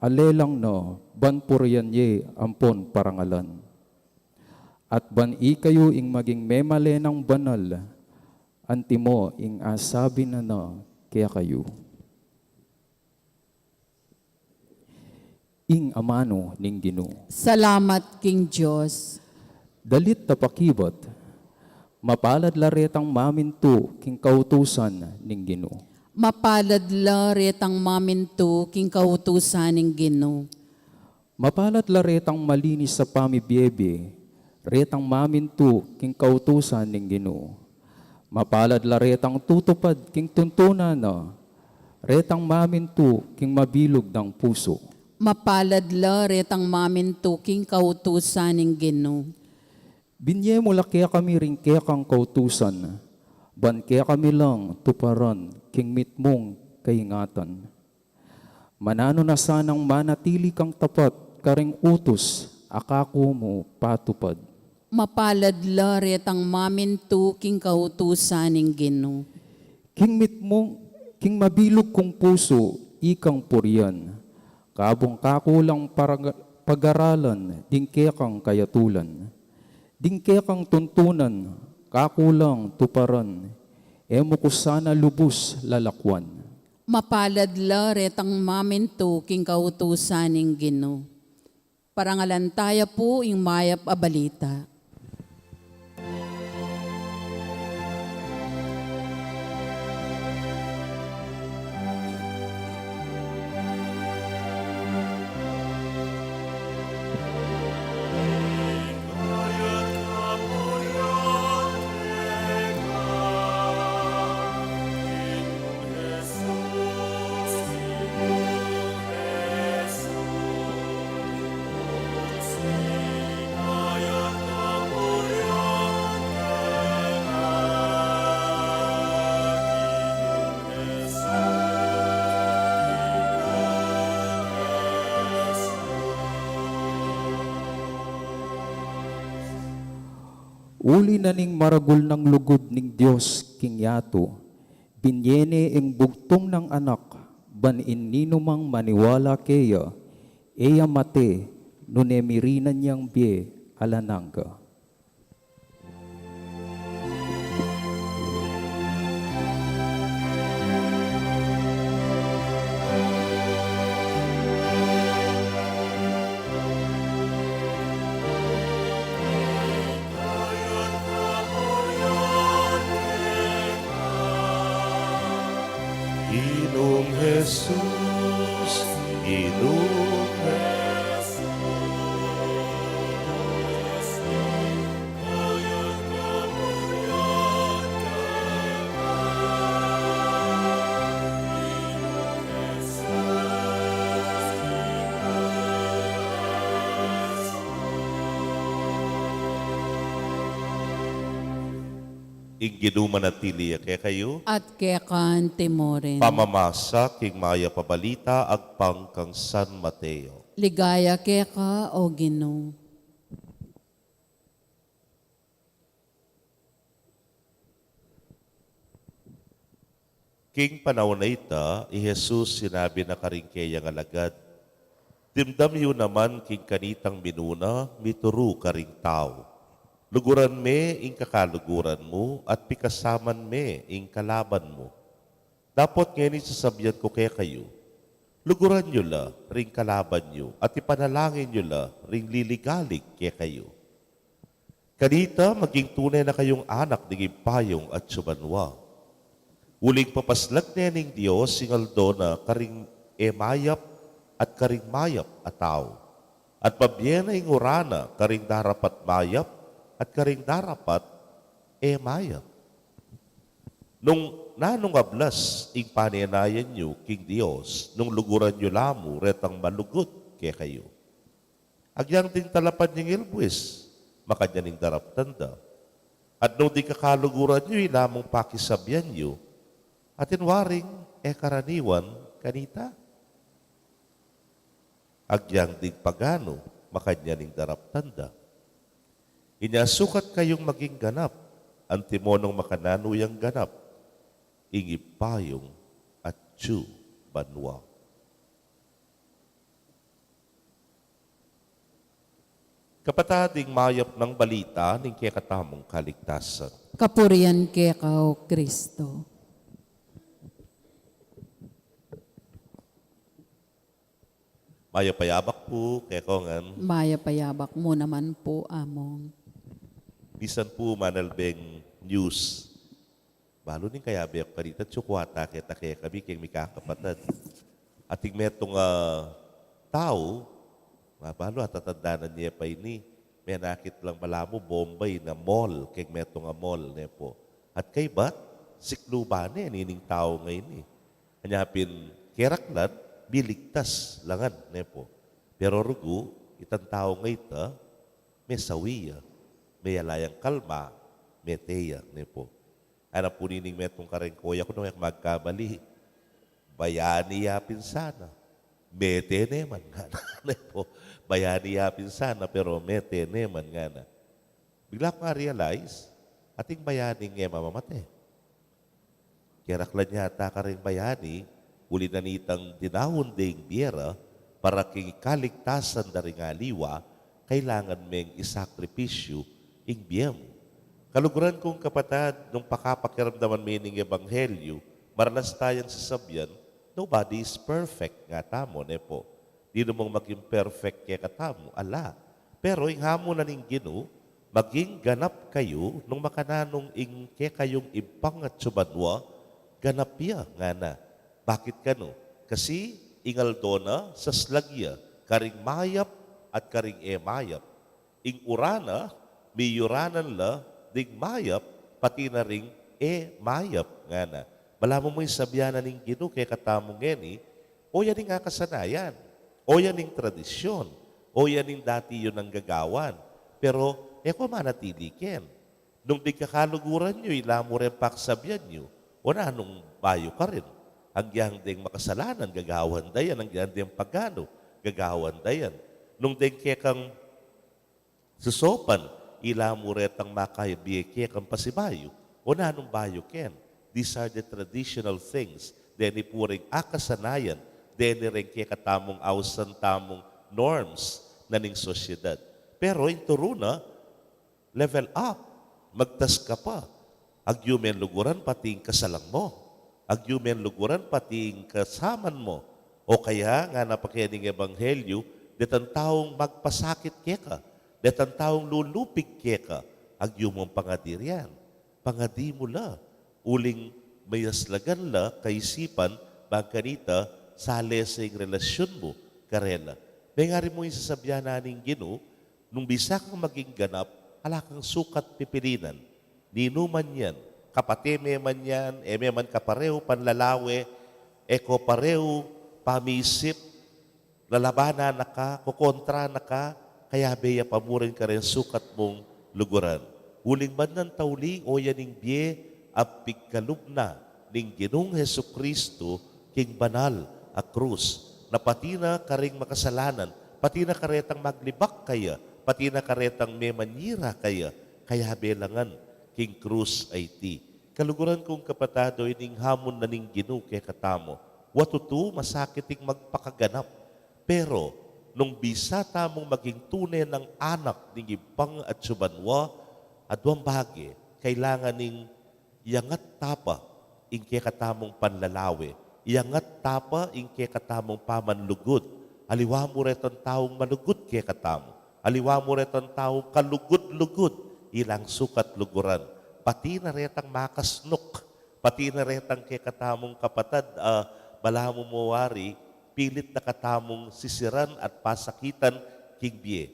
a lelang na ban purian ye ampon parangalan. At ban ikayu ing maging memalen nang banal, antimo ing asabi na na kekayu. Ing amanu ning Ginu. Salamat king Dios. Dalit a pakibat, mapalad la retang mamintu king kautusan ning Ginu. Mapalad la retang mamintu king kautusan ning Ginu. Mapalad la retang malinis a pamibiebe, retang mamintu king kautusan ning Ginu. Mapalad la retang tutupad king tuntunan na, retang mamintu king mabilug nang pusu. Mapalad la retang mamintu king kautusan ning Ginu. Binie mu la kekami ring kekang kautusan, ban kekami lang tuparan king mitmung kaingatan. Mananu na sanang manatili kang tapat karing utus a kaku mu patupad. Mapalad la retang mamintu king kautusan ning Ginu. King mitmung, king mabilug kung pusu, ikang purian. Kabung kaku lang parag-, pagaralan ding kekang kayatulan. Ding kekang tuntunan, kaku lang tuparan. E mu ku sana lubus lalakwan. Mapalad la retang mamintu king kautusan ning Ginu. Parangalan taya pu ing mayap a balita. Uli na ning maragul nang lugud ning Dios king yatu, binie ne ing bugtung nang Anak, ban ing ninumang maniwala keya, e ya mate, nune mirinan yang bie alang angga. Ginung Jesus, Ginung Jesus. Ing Ginu manatili ya kekayu. At keka naman. Pamamasa king mayap a balita agpang kang San Mateo. Ligaya keka, O Ginu. King panaun a ita, i Jesus sinabi na karing keyang alagad, "Dimdam yu naman king kanitang minuna mituru karing tau. Luguran me ing kakaluguran mu at pikasaman me ing kalaban mu. Dapot ngeni sasabian ku kekayu, luguran yu la ring kalaban yu at ipanalangin yu la ring liligalig kekayu. Kanita maging tune na kayung anak ning Ibpa yung atsu banua. Uling papaslag ne ning Dios ing aldo na karing e mayap at karing mayap a tau, at pabie na ing ura na karing darapat mayap at karing darapat e mayap. Nung nanung ablas ing panenayan yu king Dios, nung luguran yu la mu retang malugud kekayu. Agyang ding talapan yang ilbwis, makanyan ing daraptan da. At nung ding kakaluguran yu ila mung pakisabian yu, atin waring e karaniwan kanita? Agyang ding paganu, makanyan ing daraptan da. Inya sukat kayung maging ganap, antimo nung makananu yang ganap ing Ibpa yung atsu banua." Kapatad, ing mayap nang balita ning kekatamung kaligtasan. Kapurian keka, O Kristo. Mayap a yabak pu kekongan. Mayap a yabak mu naman pu, Among. Misan pu manalbeng news Balu ning kayabe ku kanita, tsukwata keta kekami keng mikakapatad. Ating metung a tau, balu atatandanan ye pa ini, menakit lang balamu Bombay na mall, keng metung a mall, ne pu. At kaybat, sikluban ne nining tau ngeni. Anya pin, keraklan, miligtas la ngan, ne pu. Pero rugu, itang tau ngeni, mesawi ya, meyala yang kalma, mete ya, ne pu. Ana pu nining metung kareng koya ku, nung e ku magkamali, bayani ya pin sana, mete ne man ngana, ne pu. Bayani ya pin sana, pero mete ne man ngana. Bigla kung a-realize, ating bayani e mamamate. Keraklan yata kareng bayani, uli na nitang dinaun deng bie ra, para king kaligtasan da ring aliwa, kailangan meng isakripisyu ing bie mu. Kaluguran kung kapatad, nung pakapakiramdaman me ning ebanghelyu, maralas tayang sasabian, "Nobody is perfect," nga tamu, ne pu. Di naman maging perfect kekatamu, ala. Pero ing hamu na ning Ginu, "Maging ganap kayu nung makananu ing kekayung ibpang atsu banua, ganap ya," ngana. Bakit kanu? Kasi ing aldo na, saslag ya karing mayap at karing e mayap. Ing uran na, miyuranan la ding mayap, pati na ring e mayap, ngana. Balamu mu ing sabian na ning Ginu kekatamu ngeni, o yan ing akasanayan, o yan ing tradisyon, o yan ing dati yu nang gagawan. Pero e ku manatili ken. Nung deng kakaluguran yu, ila mu reng paksabian yu, o nanung bayu karin? Agyang deng makasalanan, gagawan da yan. Agyang deng paganu, gagawan da yan. Nung deng kekang susopan, ila mu retang makabie kekang pasibayu, o nanung bayu ken? These are the traditional things. Deni pu ring akasanayan, deni reng kekatamung ausan tamung norms na ning sosyedad. Pero ing turu na, level up, magtas ka pa. Agyu meng luguran pati ing kasalang mu. Agyu meng luguran pati ing kasaman mu. O kaya, ngana pa keni ning ebanghelyu, detang taung magpasakit keka, detang taung lulupig keka, agyu mung pangadian. Pangadi mu la. Uling mayaslagan la kaisipan, bang kanita, salese ing relasyun mu karela. Mengari mu ing sasabian na ning Ginu, nung bisa kang maging ganap, ala kang sukat pipilinan. Ninu man yan, kapate me man yan, e me man kaparehu panlalawe, e ko parehu pamisip, lalabanan na ka, kokontra na ka, kayabe ya pa mu rin kareng sukat mung luguran. Uling ban nang tauli, o yan ing bie a pigkalub na ning Ginung Jesucristo king banal a krus, na pati na karing makasalanan, pati na karetang maglibak kaya, pati na karetang memanyira kaya, kayabe la ngan king krus a iti. Kaluguran kung kapatad, o ining hamon na ning Ginu kekatamu. Wa tutu, masakit ing magpakaganap. Pero, nung bisa tamung maging tune nang anak ning Ibpang atsu banua, aduang bage, kailangan ning iyangat ta pa ing kekatamung panlalawe, iyangat ta pa ing kekatamung pamanlugud. Aliwa mu retang taung malugud kekatamu. Aliwa mu retang taung kalugud-lugud, ilang sukat luguran. Pati na retang makasnuk, pati na retang kekatamung kapatad, ah, balamu mu wari, pilit na katamung sisiran at pasakitan king bie.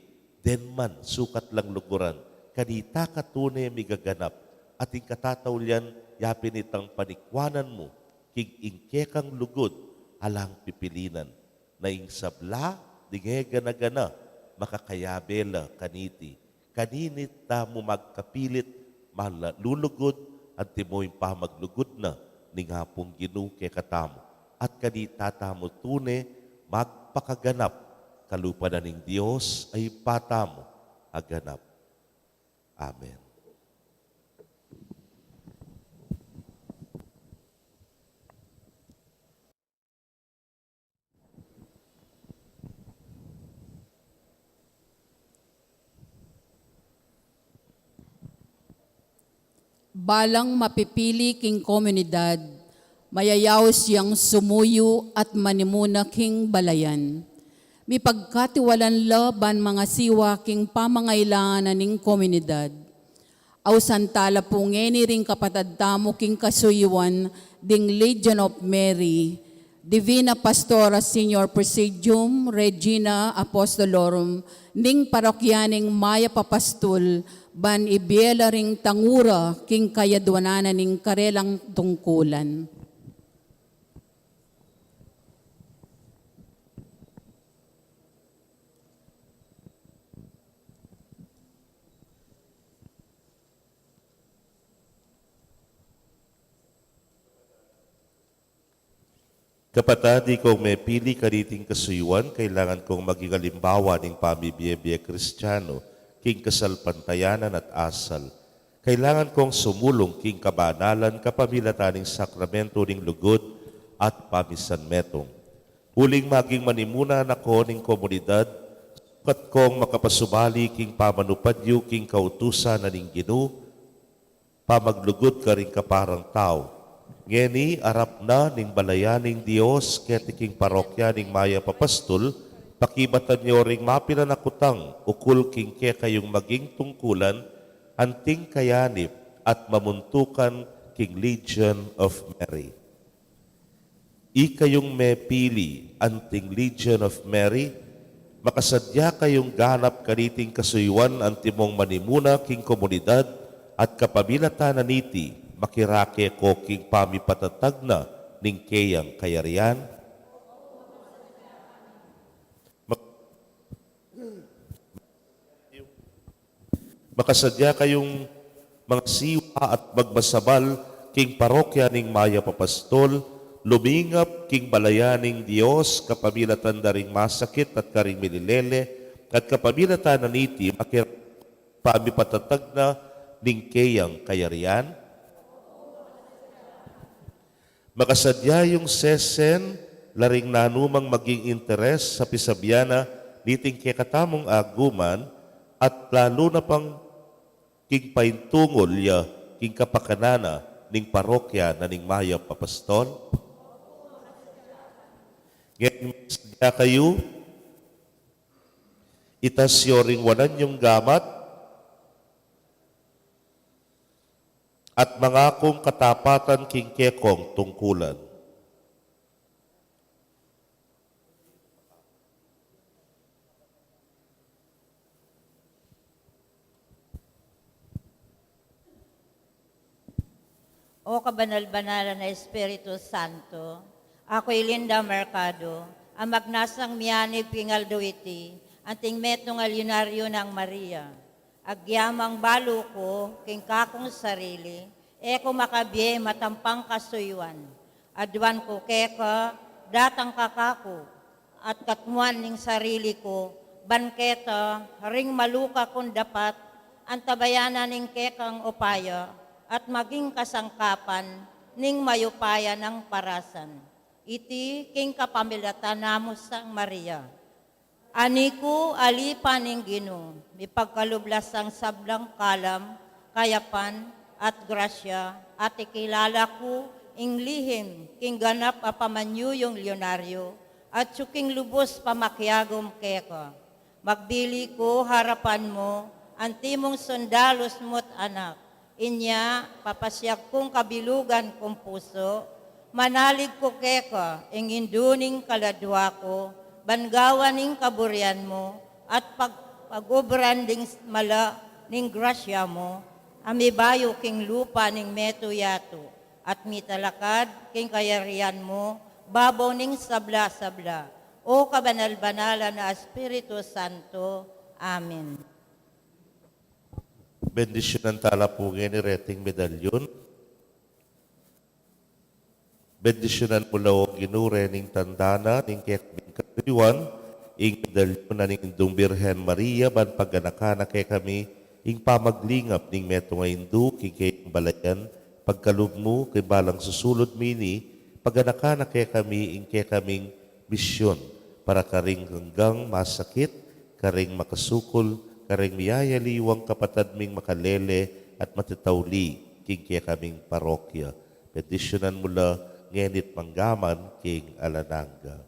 Den man, sukat lang luguran. Kanita ka tune migaganap. At ing katataulian, yapin itang panikwanan mu, king ing kekang lugud, alang pipilinan. Na ing sabla ding e gana-gana, makakayabe la kaniti. Kanita mu magkapilit, malulugud, antimo ing pamaglugud na ning Apung Ginu kekatamu. At kanita tamu tune magpakaganap, kalupa na ning Dios a Ibpa tamu a ganap. Amen. Balang mapipili king komunidad, mayayaus yang sumuyu at manimuna king balayan. Mipagkatiwalan la ban mangasiwa king pamangailangan na ning komunidad. Ausan tala pu ngeni ring kapatad tamu king kasuyuan ding Legion of Mary, Divina Pastora Senior Presidium, Regina Apostolorum, ning parokya ning Mayap a Pastul, ban ibie la ring tangura king kayadwanan na ning karelang tungkulan. Kapatad, ikong mepili kaniting kasuyuan, kailangan kong maging alimbawa ning pamibie-bie Kristiyano king kasalpantayanan at asal. Kailangan kong sumulung king kabanalan kapamilatan ning sakramento ning lugud at pamisanmetung. Uling maging manimuna na ko ning komunidad, sukat kong makapasubali king pamanupad yu king kautusan na ning Ginu, pamaglugud karing kaparang tau. Ngeni, arap na ning balayan ning Dios keti king parokya ning Mayap a Pastul, pakibatan yo ring mapilan a kutang ukul king kekayung maging tungkulan, anting kayanip at mamuntukan king Legion of Mary. Ikayung mepili anting Legion of Mary, makasadya kayung ganap kaniting kasuyuan antimong manimuna king komunidad at kapamilatan na niti, makirake ko king pamipatatag na ning keyang kayarian. Mak- Makasadya kayung mangasiwa at magmasabal king parokya ning Mayap a Pastul, lumingap king balayan ning Dios kapamilatan da ring masakit at karing mililele, at kapamilatan na niti makir-, pamipatatag na ning keyang kayarian. Makasadya yung sesen la ring nanumang maging interes sa pisabian na niting kekatamung aguman, at lalu na pang king paintungul ya king kapakanan na ning parokya na ning Mayap a Pastul. Ngeni, sadya kayu, itas yo ring wanan yung gamat, at mangakung katapatan king kekong tungkulan. O kabanal-banalan a Espiritu Santo, aku i Linda Mercado, a magnasang miyanib king aldo iti, anting metung a Leonario nang Maria. Agyamang balu ku king kakung sarili, e ku makabie matampang kasuyuan. Aduan ku keka, datang ka kaku, at katmuan ning sarili ku, ban keta ring maluka kung dapat, antabayanan ning kekang upaya, at maging kasangkapan ning mayupaya nang parasan. Iti king kapamilatan na mu sang Maria. Ani ku, alipan ning Ginu, mipagkalub la sang sablang kalam, kayapan, at grasya, at ikilala ku ing lihim king ganap a pamanyuyung Leonario, at suking lubus pamakiagum keka. Magbili ku harapan mu, antimong sundalus mu't anak, inya, papasiag kung kabilugan kung pusu, manalig ku keka, ing indu ning kaladua ku, ban gawan ing kaburian mu, at pag-, pag-ubran ding mala ning grasya mu, a mibayu king lupa ning metung yatu, at mitalakad king kayarian mu, babo ning sabla-sabla. O kabanal-banalan a Espiritu Santo. Amen. Bendisyunan tala pu ngeni reting medalyun. Bendisyunan mu la, O Ginu, rening tanda na ning kekabing kasuyuan, ing medalyun na ning Indung Birhen Maria, ban paganakan na kekami ing pamaglingap ning metung a indu king keyang balayan, pagkalub mu king balang susulud mini, paganakan na kekami ing kekaming misyun para karing anggang masakit, karing makasukul, karing miyayaliwang kapatad ming makalele at matitauli king kekaming parokya. Bendisyunan mu la ngeni't manggaman king alang angga.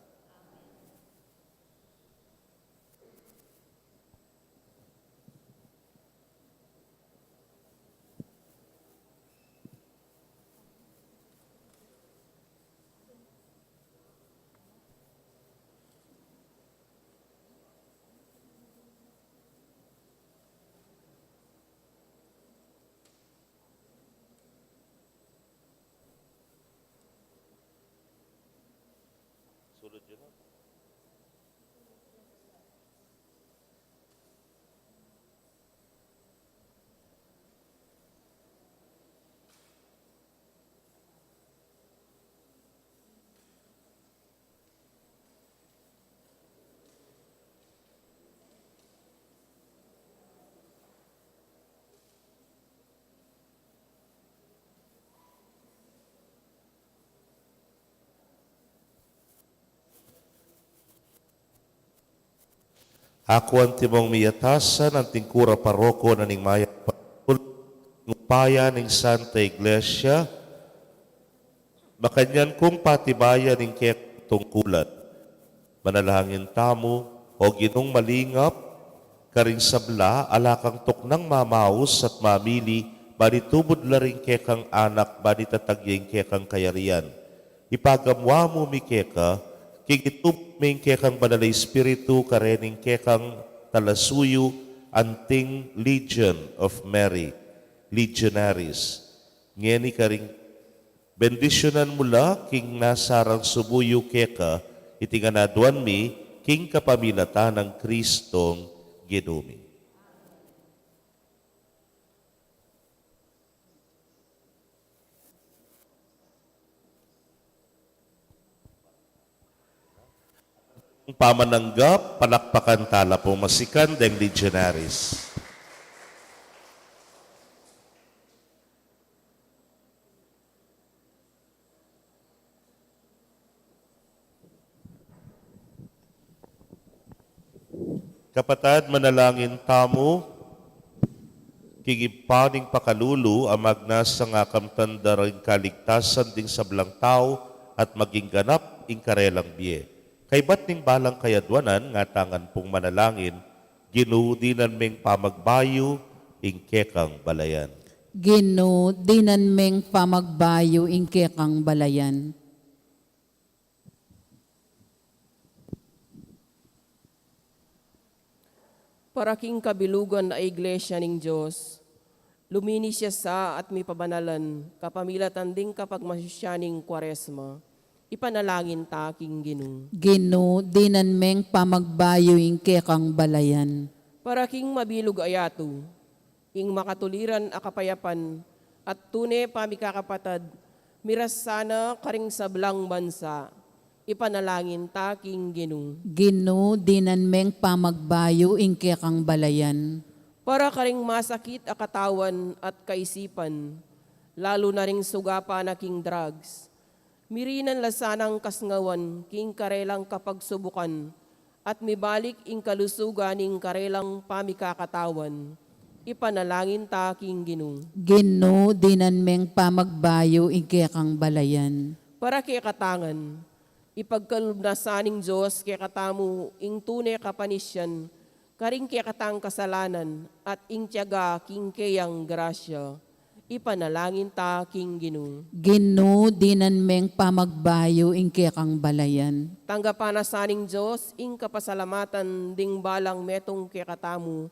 Aku antimong miyatasan, anting kura paroko na ning mayap a upaya ning Santa Iglesia, makanyan kung patibayan ing kekatungkulan. Manalangin tamu, O Ginung malingap, karing sabla, ala kang tuknang mamaus at mamili, bani tubud la ring kekang anak, bani tatag ya ing kekang kayarian. Ipagamu mu mi keka, king itubud me ing kekang Banal a Espiritu, karening kekang talasuyu, anting Legion of Mary, legionaries. Ngeni karing bendisyunan mu la king nasarang subuyu keka, iti ngan aduan mi king kapamilatan nang Kristong Ginu mi. Pamananggap, palakpakan tala pung masikan deng legionaries. Kapatad, manalangin tamu, king Ibpa ning pakalulu, a magnasa ngan kamtan da ring kaligtasan ding sablang tau at maging ganap ing karelang bie. Kaybat ning balang kayadwanan, ngatangan pung manalangin, Ginu, dinan meng pamagbayu ing kekang balayan. Ginu, dinan meng pamagbayu ing kekang balayan. Para king kabilugan a Iglesia ning Dios, luminis ya sa at mipabanalan kapamilatan ding kapagmasusyan ning Kwaresma, ipanalangin ta king Ginu. Ginu, dinan meng pamagbayu ing kekang balayan. Para king mabilug a yatu, ing makatuliran a kapayapan at tune pamikakapatad, miras sana karing sablang bansa, ipanalangin ta king Ginu. Ginu, dinan meng pamagbayu ing kekang balayan. Para karing masakit a katawan at kaisipan, lalu na ring suga pa na king drugs, mirinan la sanang kasngawan king karelang kapagsubukan, at mibalik ing kalusugan ning karelang pamikakatawan. Ipanalangin ta king Ginu. Ginu, dinan meng pamagbayu ing kekang balayan. Para kekatangan, ipagkalub na sa ning Dios kekatamu ing tune kapanisian, karing kekatang kasalanan at ing tiyaga king keyang grasya. Ipanalangin ta king Ginu. Ginu, dinan meng pamagbayu ing kekang balayan. Tanggapan na sa ning Dios ing kapasalamatan ding balang metung kekatamu.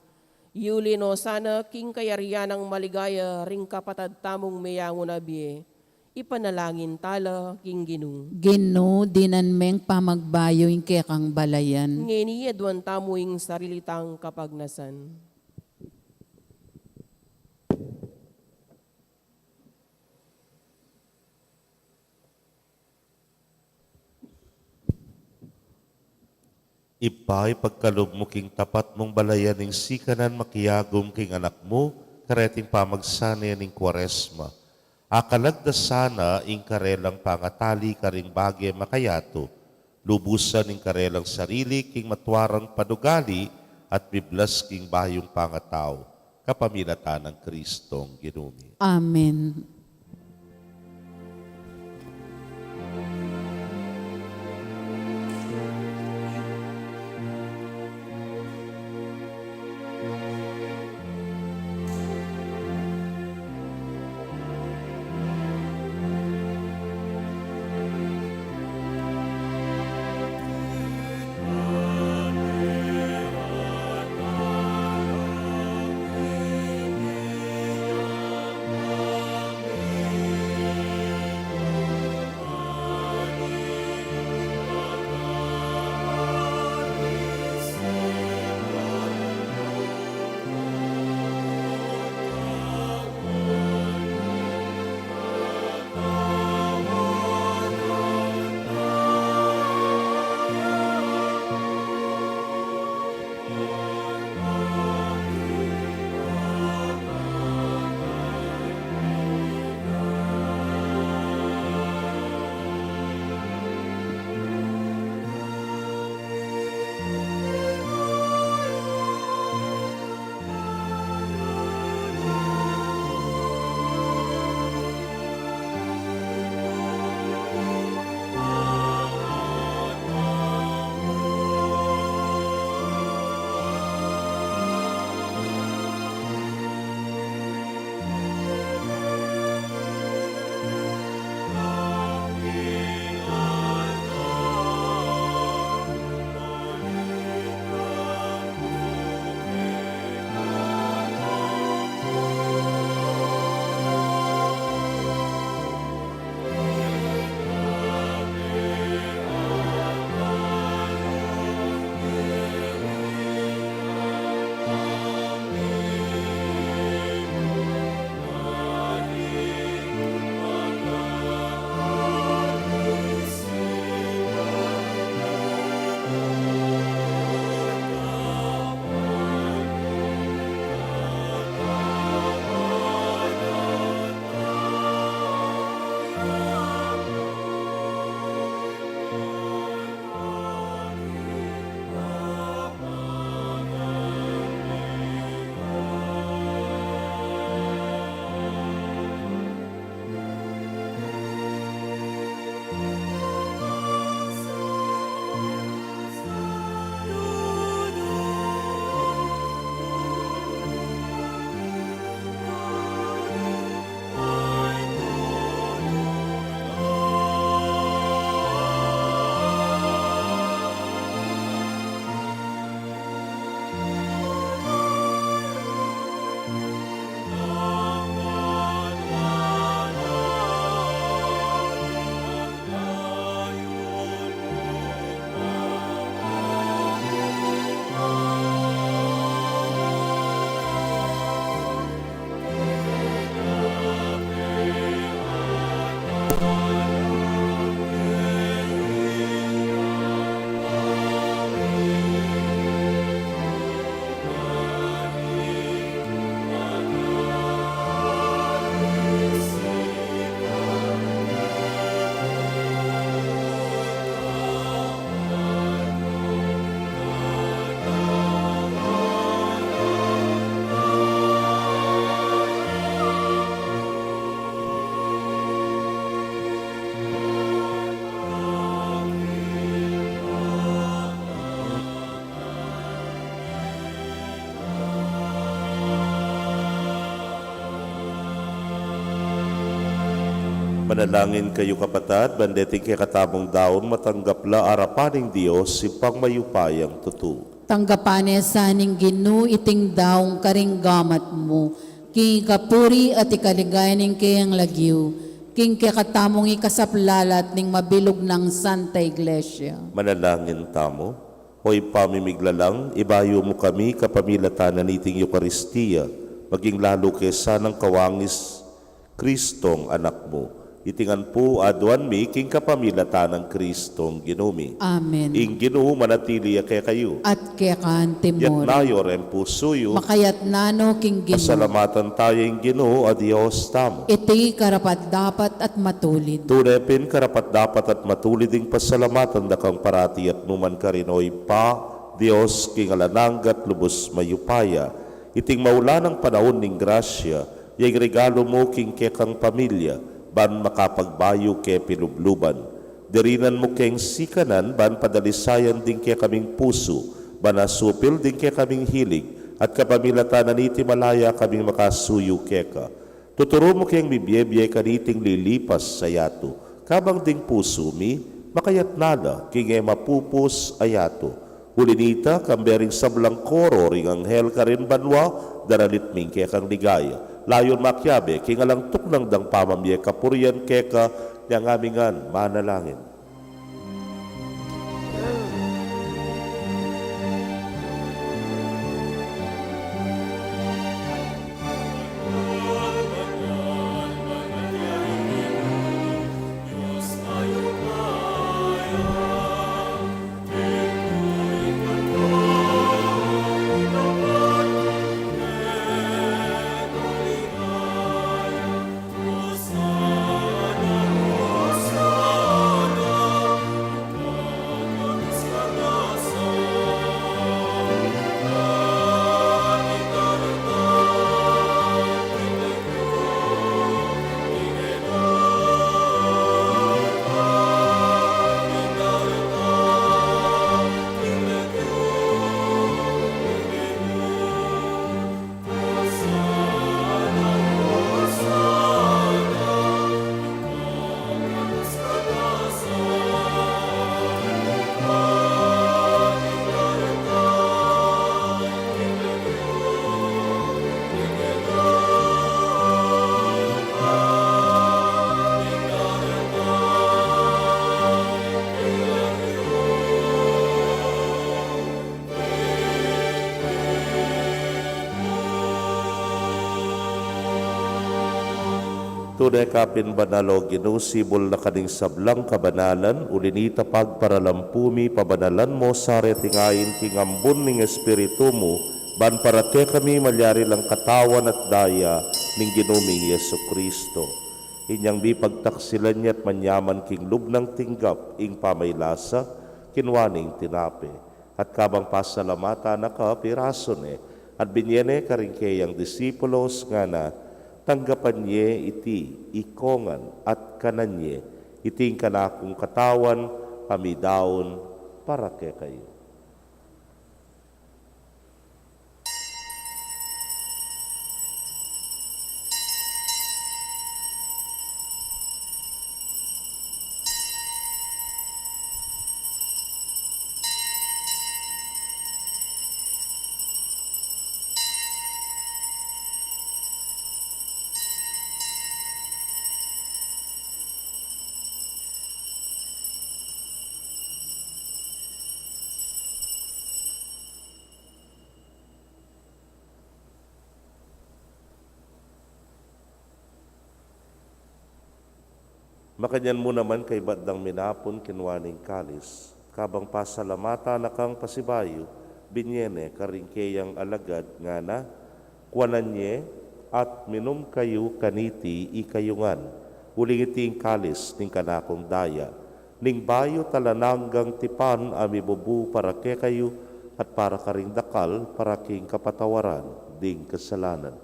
Yuli no sana king kayarian nang maligaya ring kapatad tamung meyangu na bie. Ipanalangin tala king Ginu. Ginu, dinan meng pamagbayu ing kekang balayan. Ngeni aduan tamu ing sarili tang kapagnasan. Ibpa, ipagkalub mu king tapat mung balayan ing sikanan makiagum king Anak mu, kareting pamagsane ning Kwaresma. Akalagdasan na ing karelang pangatali karing bage makayatu, lubusan ing karelang sarili king matwarang panugali at miblas king bayung pangatau, kapamilatan nang Kristong Ginu mi. Amen. Manalangin kayu, kapatad, ban deting kekatamung daun matanggap la arapan ning Dios, Ibpang mayupayang tutu. Tanggapan ne sa ning Ginu iting daun karing gamat mu, king ikapuri at ikaligaya ning keyang lagyu, king kekatamung ikasaplalat ning mabilug nang Santa Iglesia. Manalangin tamu. O Ibpa ming miglalang, ibayu mu kami kapamilatan na niting Eukaristia, maging lalu ke sanang kawangis Kristong Anak mu. Iti ngan pu aduan mi king kapamilatan nang Kristong Ginu mi. Amen. Ing Ginu manatili ya kekayu. At keka naman. Yatna yu reng pusu yu. Makayatna no king Ginu. Pasalamatan taya ing Ginu a Dios tamu. Iti karapat-dapat at matulid. Tune pin karapat-dapat at matulid ing pasalamatan da kang parati at nu man karin, o Ibpa, Dios king alang angga at lubus mayupaya. Iting maulan a panaun ning grasya, ya ing regalu mu king kekang pamilya, ban makapagbayu ke pilubluban. Dirinan mu keng sikanan, ban padalisayan ding kekaming pusu, ban asupil ding kekaming hilig, at kapamilatan na niti malaya kaming makasuyu keka. Tuturu mu keng mibie-bie kaniting lilipas a yatu, kabang ding pusu mi, makayatna la king e mapupus a yatu. Uli nita, kambe ring sablang koro ring anghel karin banua, daralit mi ing kekang ligaya. Layun makiabe king alang tuknang dang pamamie kapurian keka, inya ngamingan manalangin. Tune ka pin banal, o Ginu, sibul na ka ning sablang kabanalan, uli nita pagparalampu mi, pabanalan mo sa reting ain king ambun ning Espiritu mu, ban para kekami malyari lang katawan at daya ning Ginu ming Jesucristo. Inyang mipagtaksilan ya at manyaman king lub nang tinggap ing pamailasa, kinua ne ing tinape, at kabang pasalamatan na ka, pirasu ne, at binye ne karing keyang disipulos, ngana, tanggapan ye iti ikongan, at kanan ye, iti ing kanakung katawan, a midaun para kekayu. Makanyan mu naman kaybat dang minapun, kinua ne ing kalis, kabang pasalamatan na kang pasibayu, binye ne karing keyang alagad, ngana, kuanan ye at minum kayu kaniti ikayu ngan, uling iti ing kalis ning kanakung daya, ning bayu at alang anggang tipan a mibubu para kekayu at para karing dakal para king kapatawaran ding kasalanan.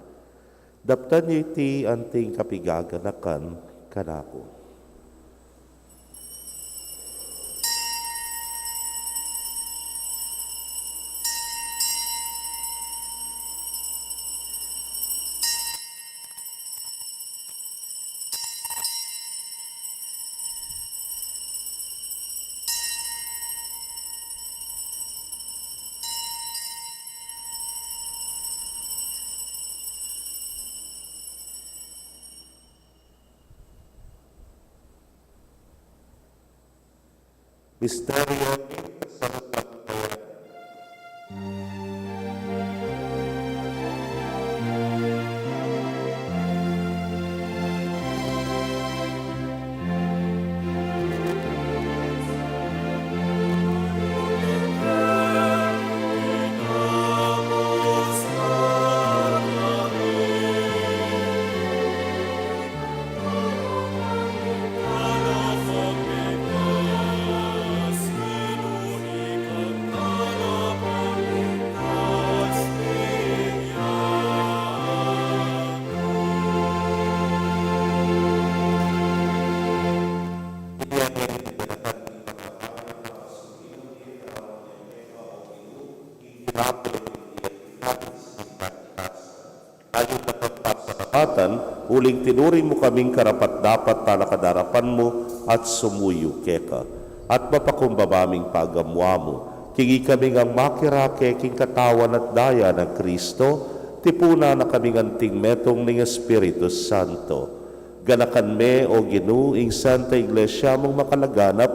Daptan ye iti anting kapigaganakan kanaku. Misteryo ning kasalpantayanan. Ayu ka pang pasalamatan, uling tinuring mu kaming karapat-dapat talakad king arapan mu at sumuyu keka. At mapakumbaba ming pagamuamu, king ikami ngang makirake king katawan at daya nang Kristo, tipunan na kaming anting metung ning Espiritu Santo. Ganakan me, O Ginu, ing Santa Iglesia mung makalaganap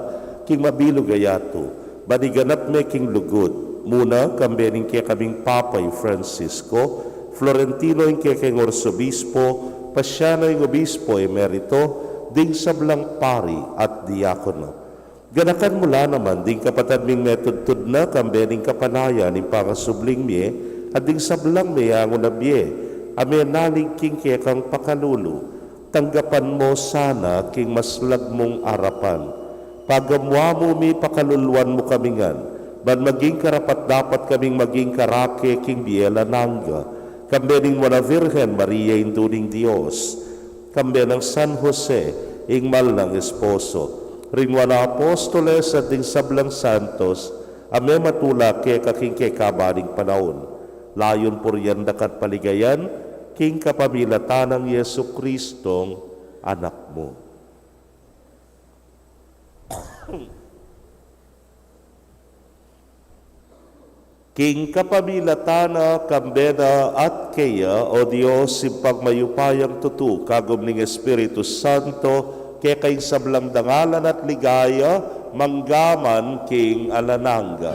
king mabilug a yatu, ban iganap me king lugud, muna kambe ning kekaming Papa i Francisco, Florentino ing kekeng Arsobispo, Paciano ing Obispo Emerito, ding sablang pari at diakono. Ganakan mu la naman ding kapatad ming metudtud na kambe ning kapanayan ning pangasubling mie, at ding sablang meangu na bie a menalig king kekang pakalulu. Tanggapan mu sana king maslag mung arapan. Pagamuan mu mi, pakaluluan mu kami ngan, ban maging karapat-dapat kaming maging karake king bie alang angga, kambe ning Nuan a Virgen Maria, Indu ning Dios, kambe nang San Jose, ing mal nang esposo, ring nuan a apostoles at ding sablang santos a mematula keka king kekaban ning panaun. Layun purian da ka at paligayan king kapamilatan nang Jesucristong Anak mu. King kapamilatan na, kambe na, at keya, O Dios, Ibpang mayupayang tutu, kagum ning Espiritu Santo, keka ing sablang dangalan at ligaya, mangga man king alang angga.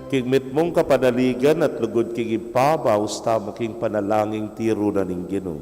King mitmung kapanaligan at lugud king Ibpa, baus tamu king panalangin tiru na ning Ginu.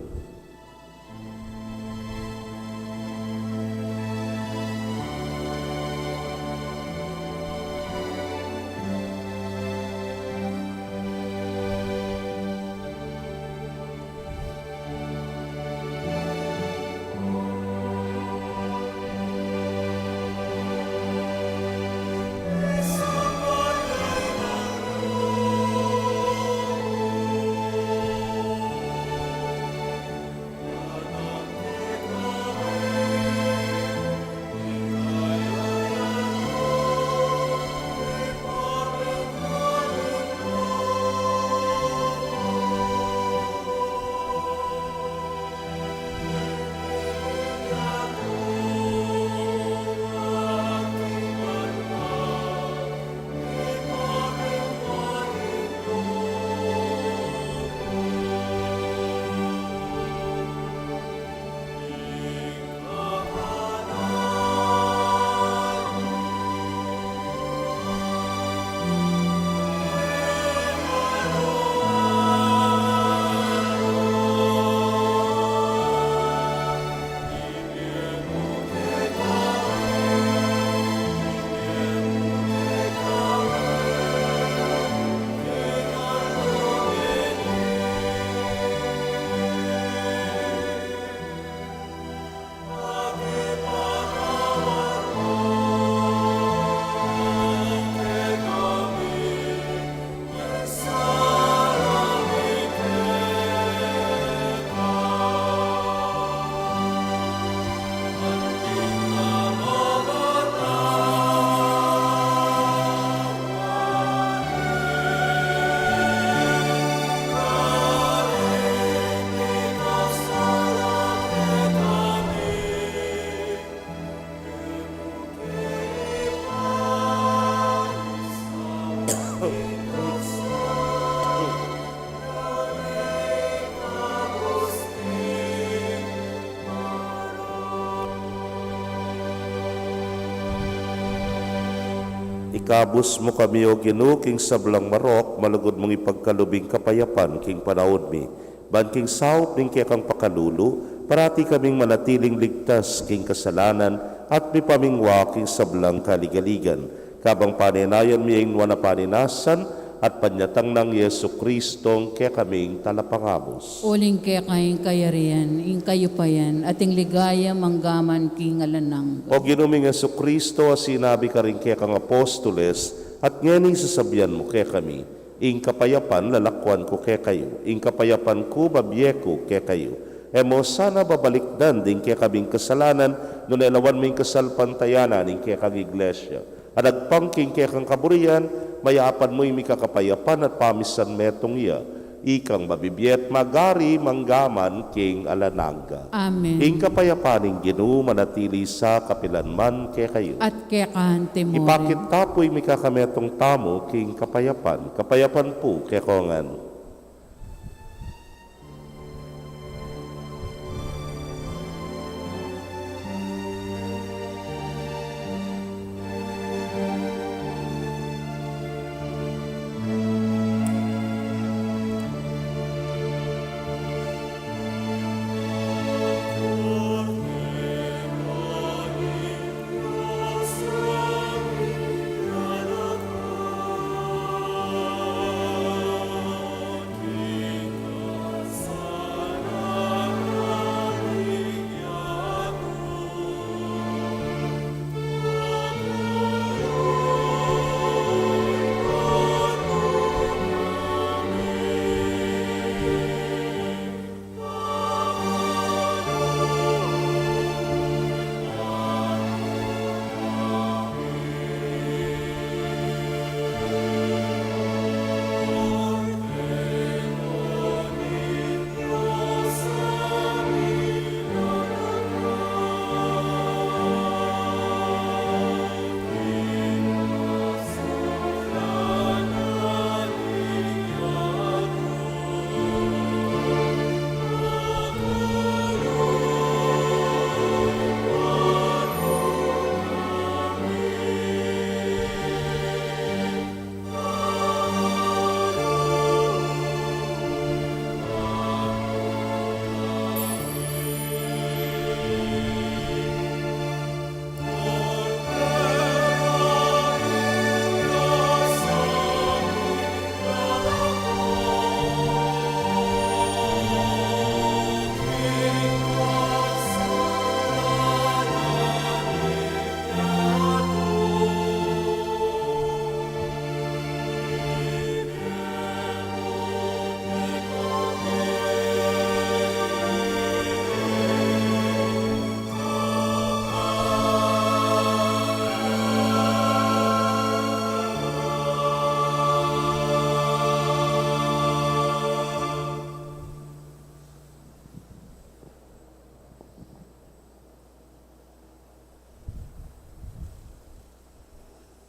Ikabus mu kami, O Ginu, king sablang marok, malugud mung ipagkalub ing kapayapan king panaun mi. Ban king saup ning kekang pakalulu, parati kaming manatiling ligtas king kasalanan at mipamingwa king sablang kaligaligan. Kabang panenayan mi ing nuan a panenasan at panyatang nang Jesu Kristong kekaming Talapangabus. Uling keka ing kayarian, ing kayupayan, at ing ligaya manggaman king alang angga. O Ginu ming Jesu Kristo, a sinabi karing kekang apostoles, at ngeni sasabian mu kekami, ing kapayapan lalakuan ku kekayu, ing kapayapan ku babie ku kekayu. E mu sana babalikdan ding kekaming kasalanan, nune lawan mu ing kasalpantayanan ning kekang Iglesia. At agpang king kekang kaburian, mayapan mu ing mikakapayapan at pamisan metung ya, ikang mabibie at magari manggaman king alang angga. Amen. Ing kapayapan ning Ginu manatili sa kapilan man kekayu. At keka mu rin. Ipakit ta pu ing mikakametung tamu king kapayapan. Kapayapan pu kekongan.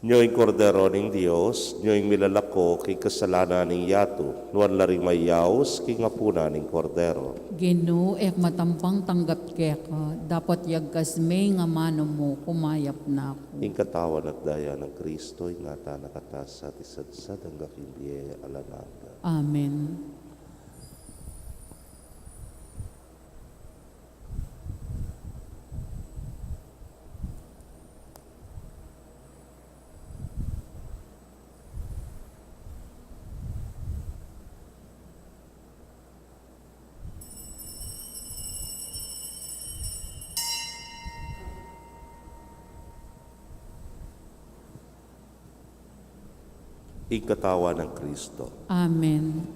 Nyo ing Kordero ning Dios, nyo ing milalako king kasalanan ning yatu, nuan la ring mayaus king apunan ning Kordero. Ginu, e ku matampang tanggap keka, dapot yagkas me ing amanu mu, kumayap na ku. Ing katawan at daya nang Kristo, ingatan na kata sa at isadsad angga king bie alang angga. Amen. Ing katawan nang Kristo. Amen.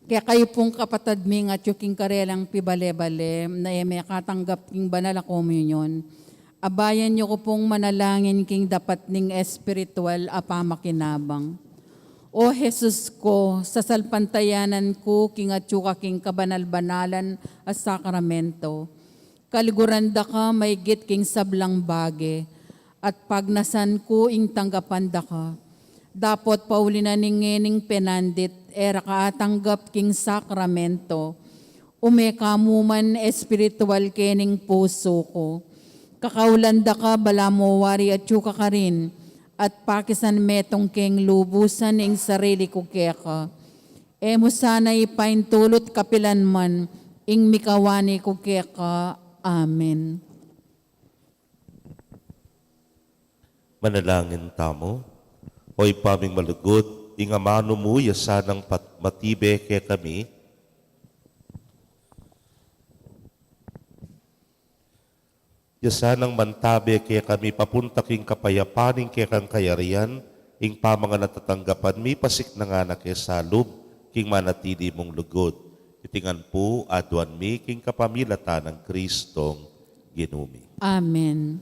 Kekayu pung kapatad ming atyu king karelang pibale-bale, na e mekatanggap king banal a komunyon, abayan yu ku pung manalangin king dapat ning espiritual a pamakinabang. O Jesus ku, sasalpantayanan ku king atyu ka king kabanal-banalan a sakramento. Kaliguran da ka maigit king sablang bage, at pagnasan ku ing tanggapan da ka. Dapot pauli na ning ngening penandit, e ra ka atanggap king sakramento. Ume ka mu man espiritual kening pusu ku. Kakaulan da ka balamu wari atyu ka karin, at pakisan metung keng lubusan ing sarili ku keka. E mu sana ipaintulut kapilan man ing mikawani ku keka. Amen. Manalangin tamu. O Ibpa ming malugud, ing amanu mu ya sanang pat-, matibe kekami, ya sanang mantabe kekami papunta king kapayapan ning kekang kayarian, ing pamangan at tatanggapan mi, pasiknangan na ke salub king manatili mung lugud. Iti ngan pu aduan mi king kapamilatan nang Kristong Ginu mi. Amen.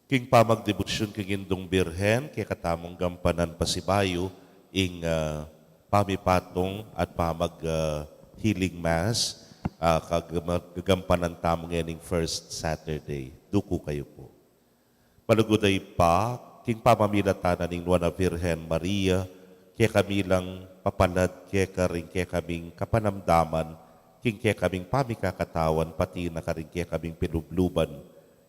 King pamagdebosyon king Indung Birhen, kekatamung gampanan pasibayu ing, ah, pamipatung at pamag, ah, healing mass, ah, kagama-, gagampanan tamu ngening first Saturday. Duku kayu pu. Malugud a Ibpa, king pamamilatan na ning Nuan a Virgen Maria, kekami lang papalad keka ring kekaming kapanamdaman, king kekaming pamikakatawan, pati na karing kekaming pilubluban.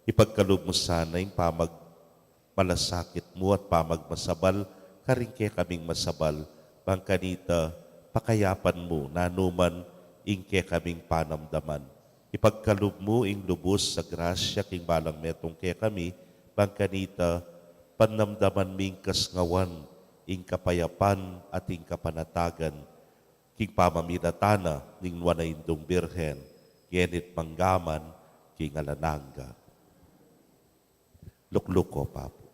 Ipagkalub mu sana ing pamagmalasakit mu at pamagmasabal karing kekaming masabal, bang kanita pakayapan mu nanuman ing kekaming panamdaman. Ipagkalub mu ing lubus a grasya king balang metung kekami, bang kanita panamdaman ming kasngawan ing kapayapan at ing kapanatagan, king pamamilatan na ning Nuan a Indung Birhen, ngeni't manggaman king alang angga. Lukluk ko pa pu.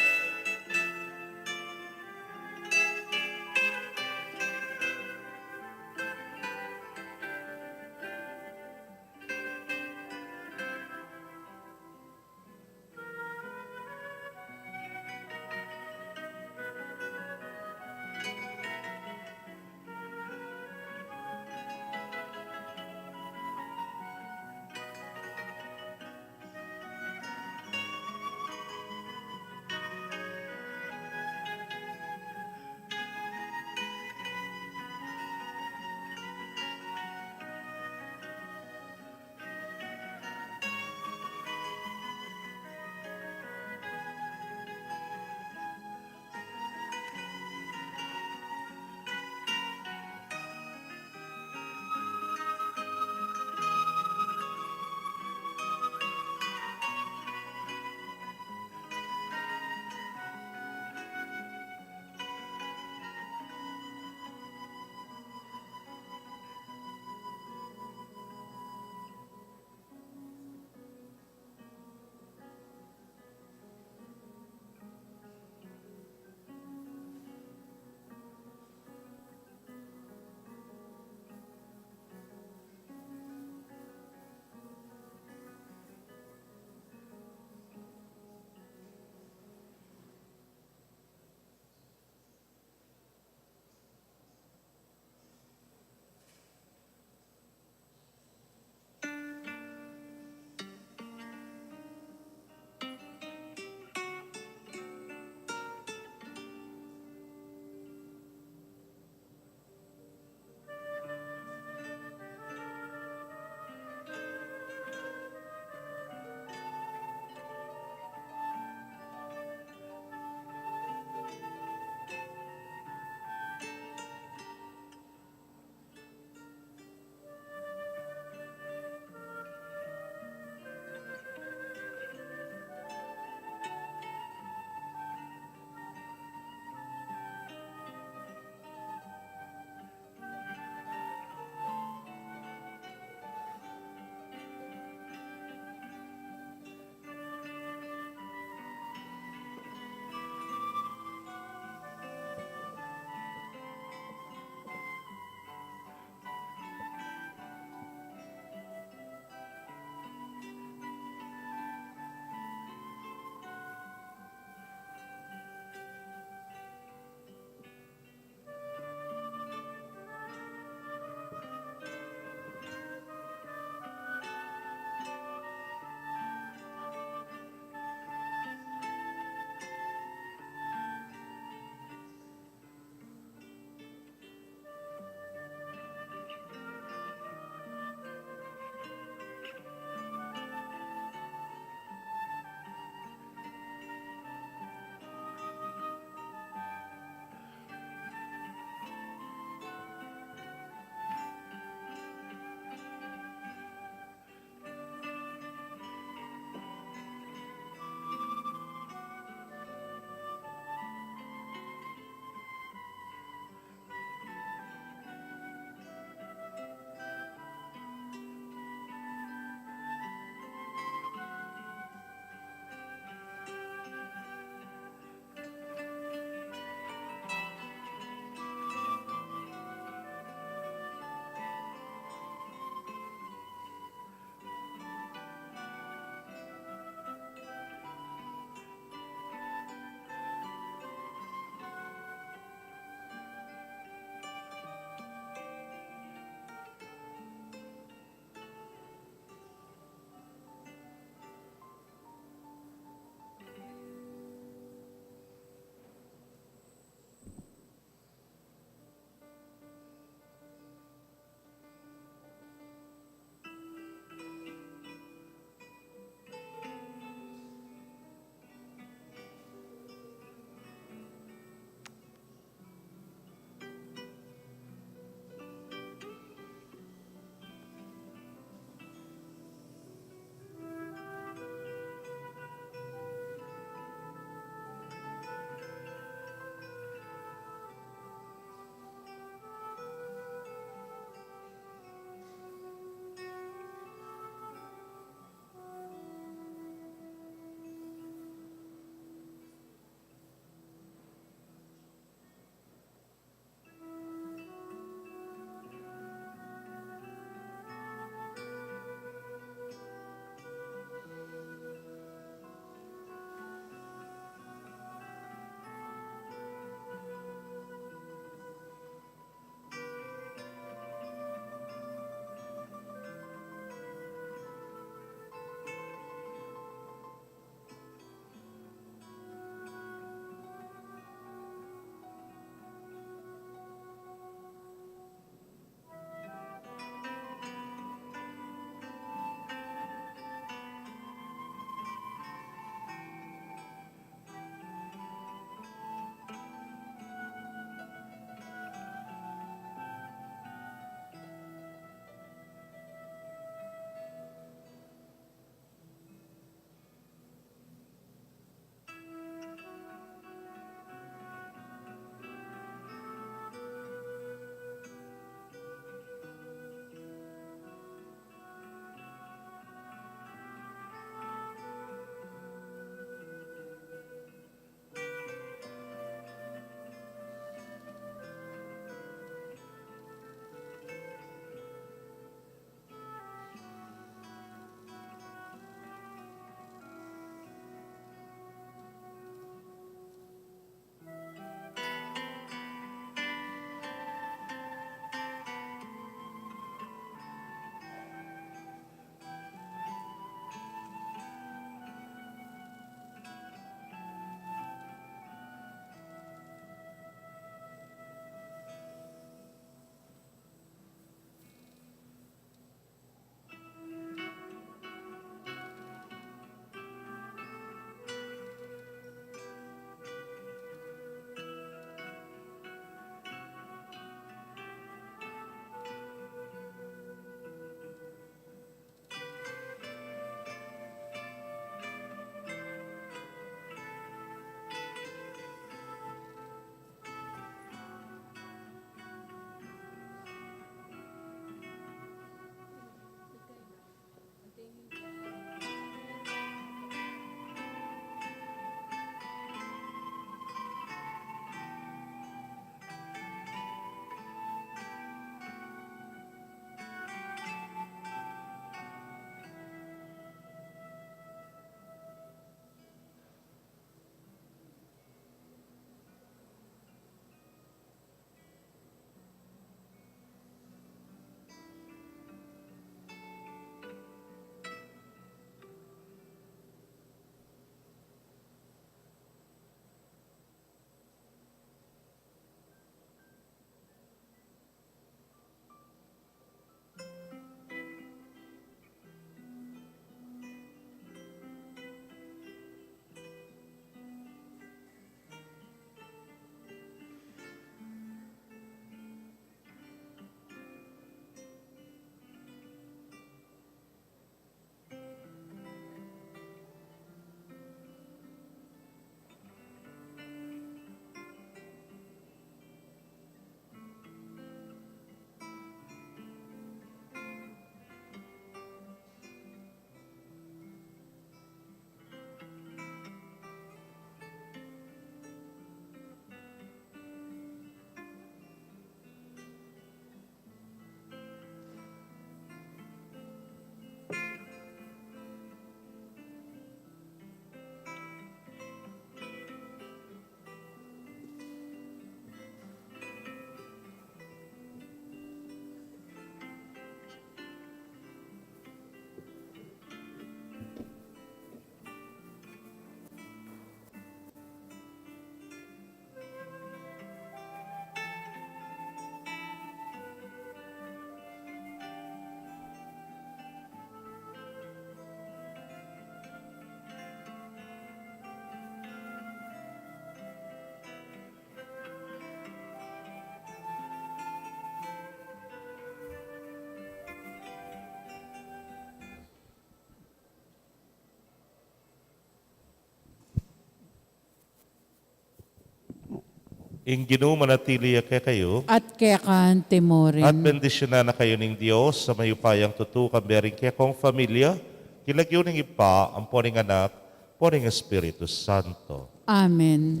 Ing Ginu manatili ya kekayu. At keka naman murin. At bendisyunan na kayu ning Dios a mayupayang tutu, kambe ring kekong familia, king lagyu ning Ibpa, ampo ning Anak, ampo ning Espiritu Santo. Amen.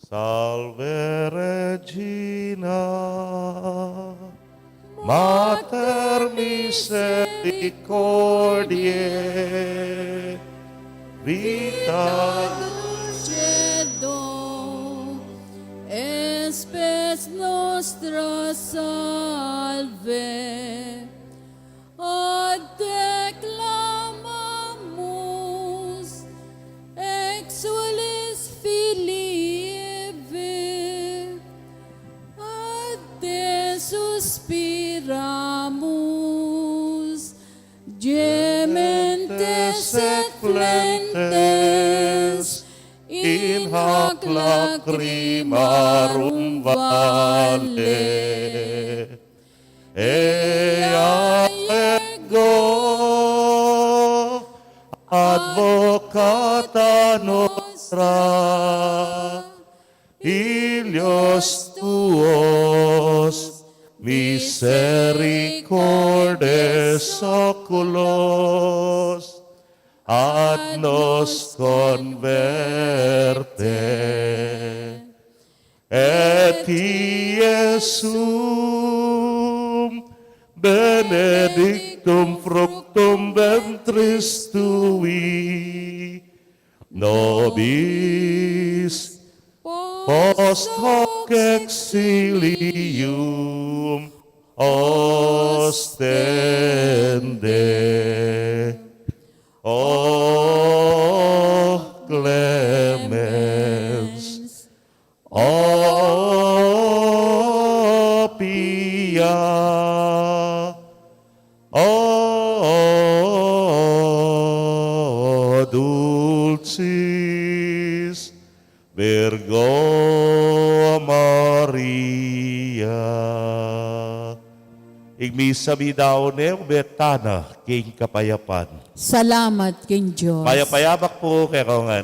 Salve Regina, Mater misericordiae, vita, dulcedo, spes nostra salve. Ad te clamamus, exsules filii Hevae, ad te suspiramus, gementes et flentes in hac lacrimarum valle. Ea ego advocata nostra, illos tuos misericordes oculos ad nos converte. Et Iesum benedictum fructum ventris tui, nobis post hoc exilium ostende. O clemens, o pia, o dulcis Virgo Maria. Ing misa mi daun ne, ume tana king kapayapan. Salamat king Dios. Mayap a abak pu kekongan.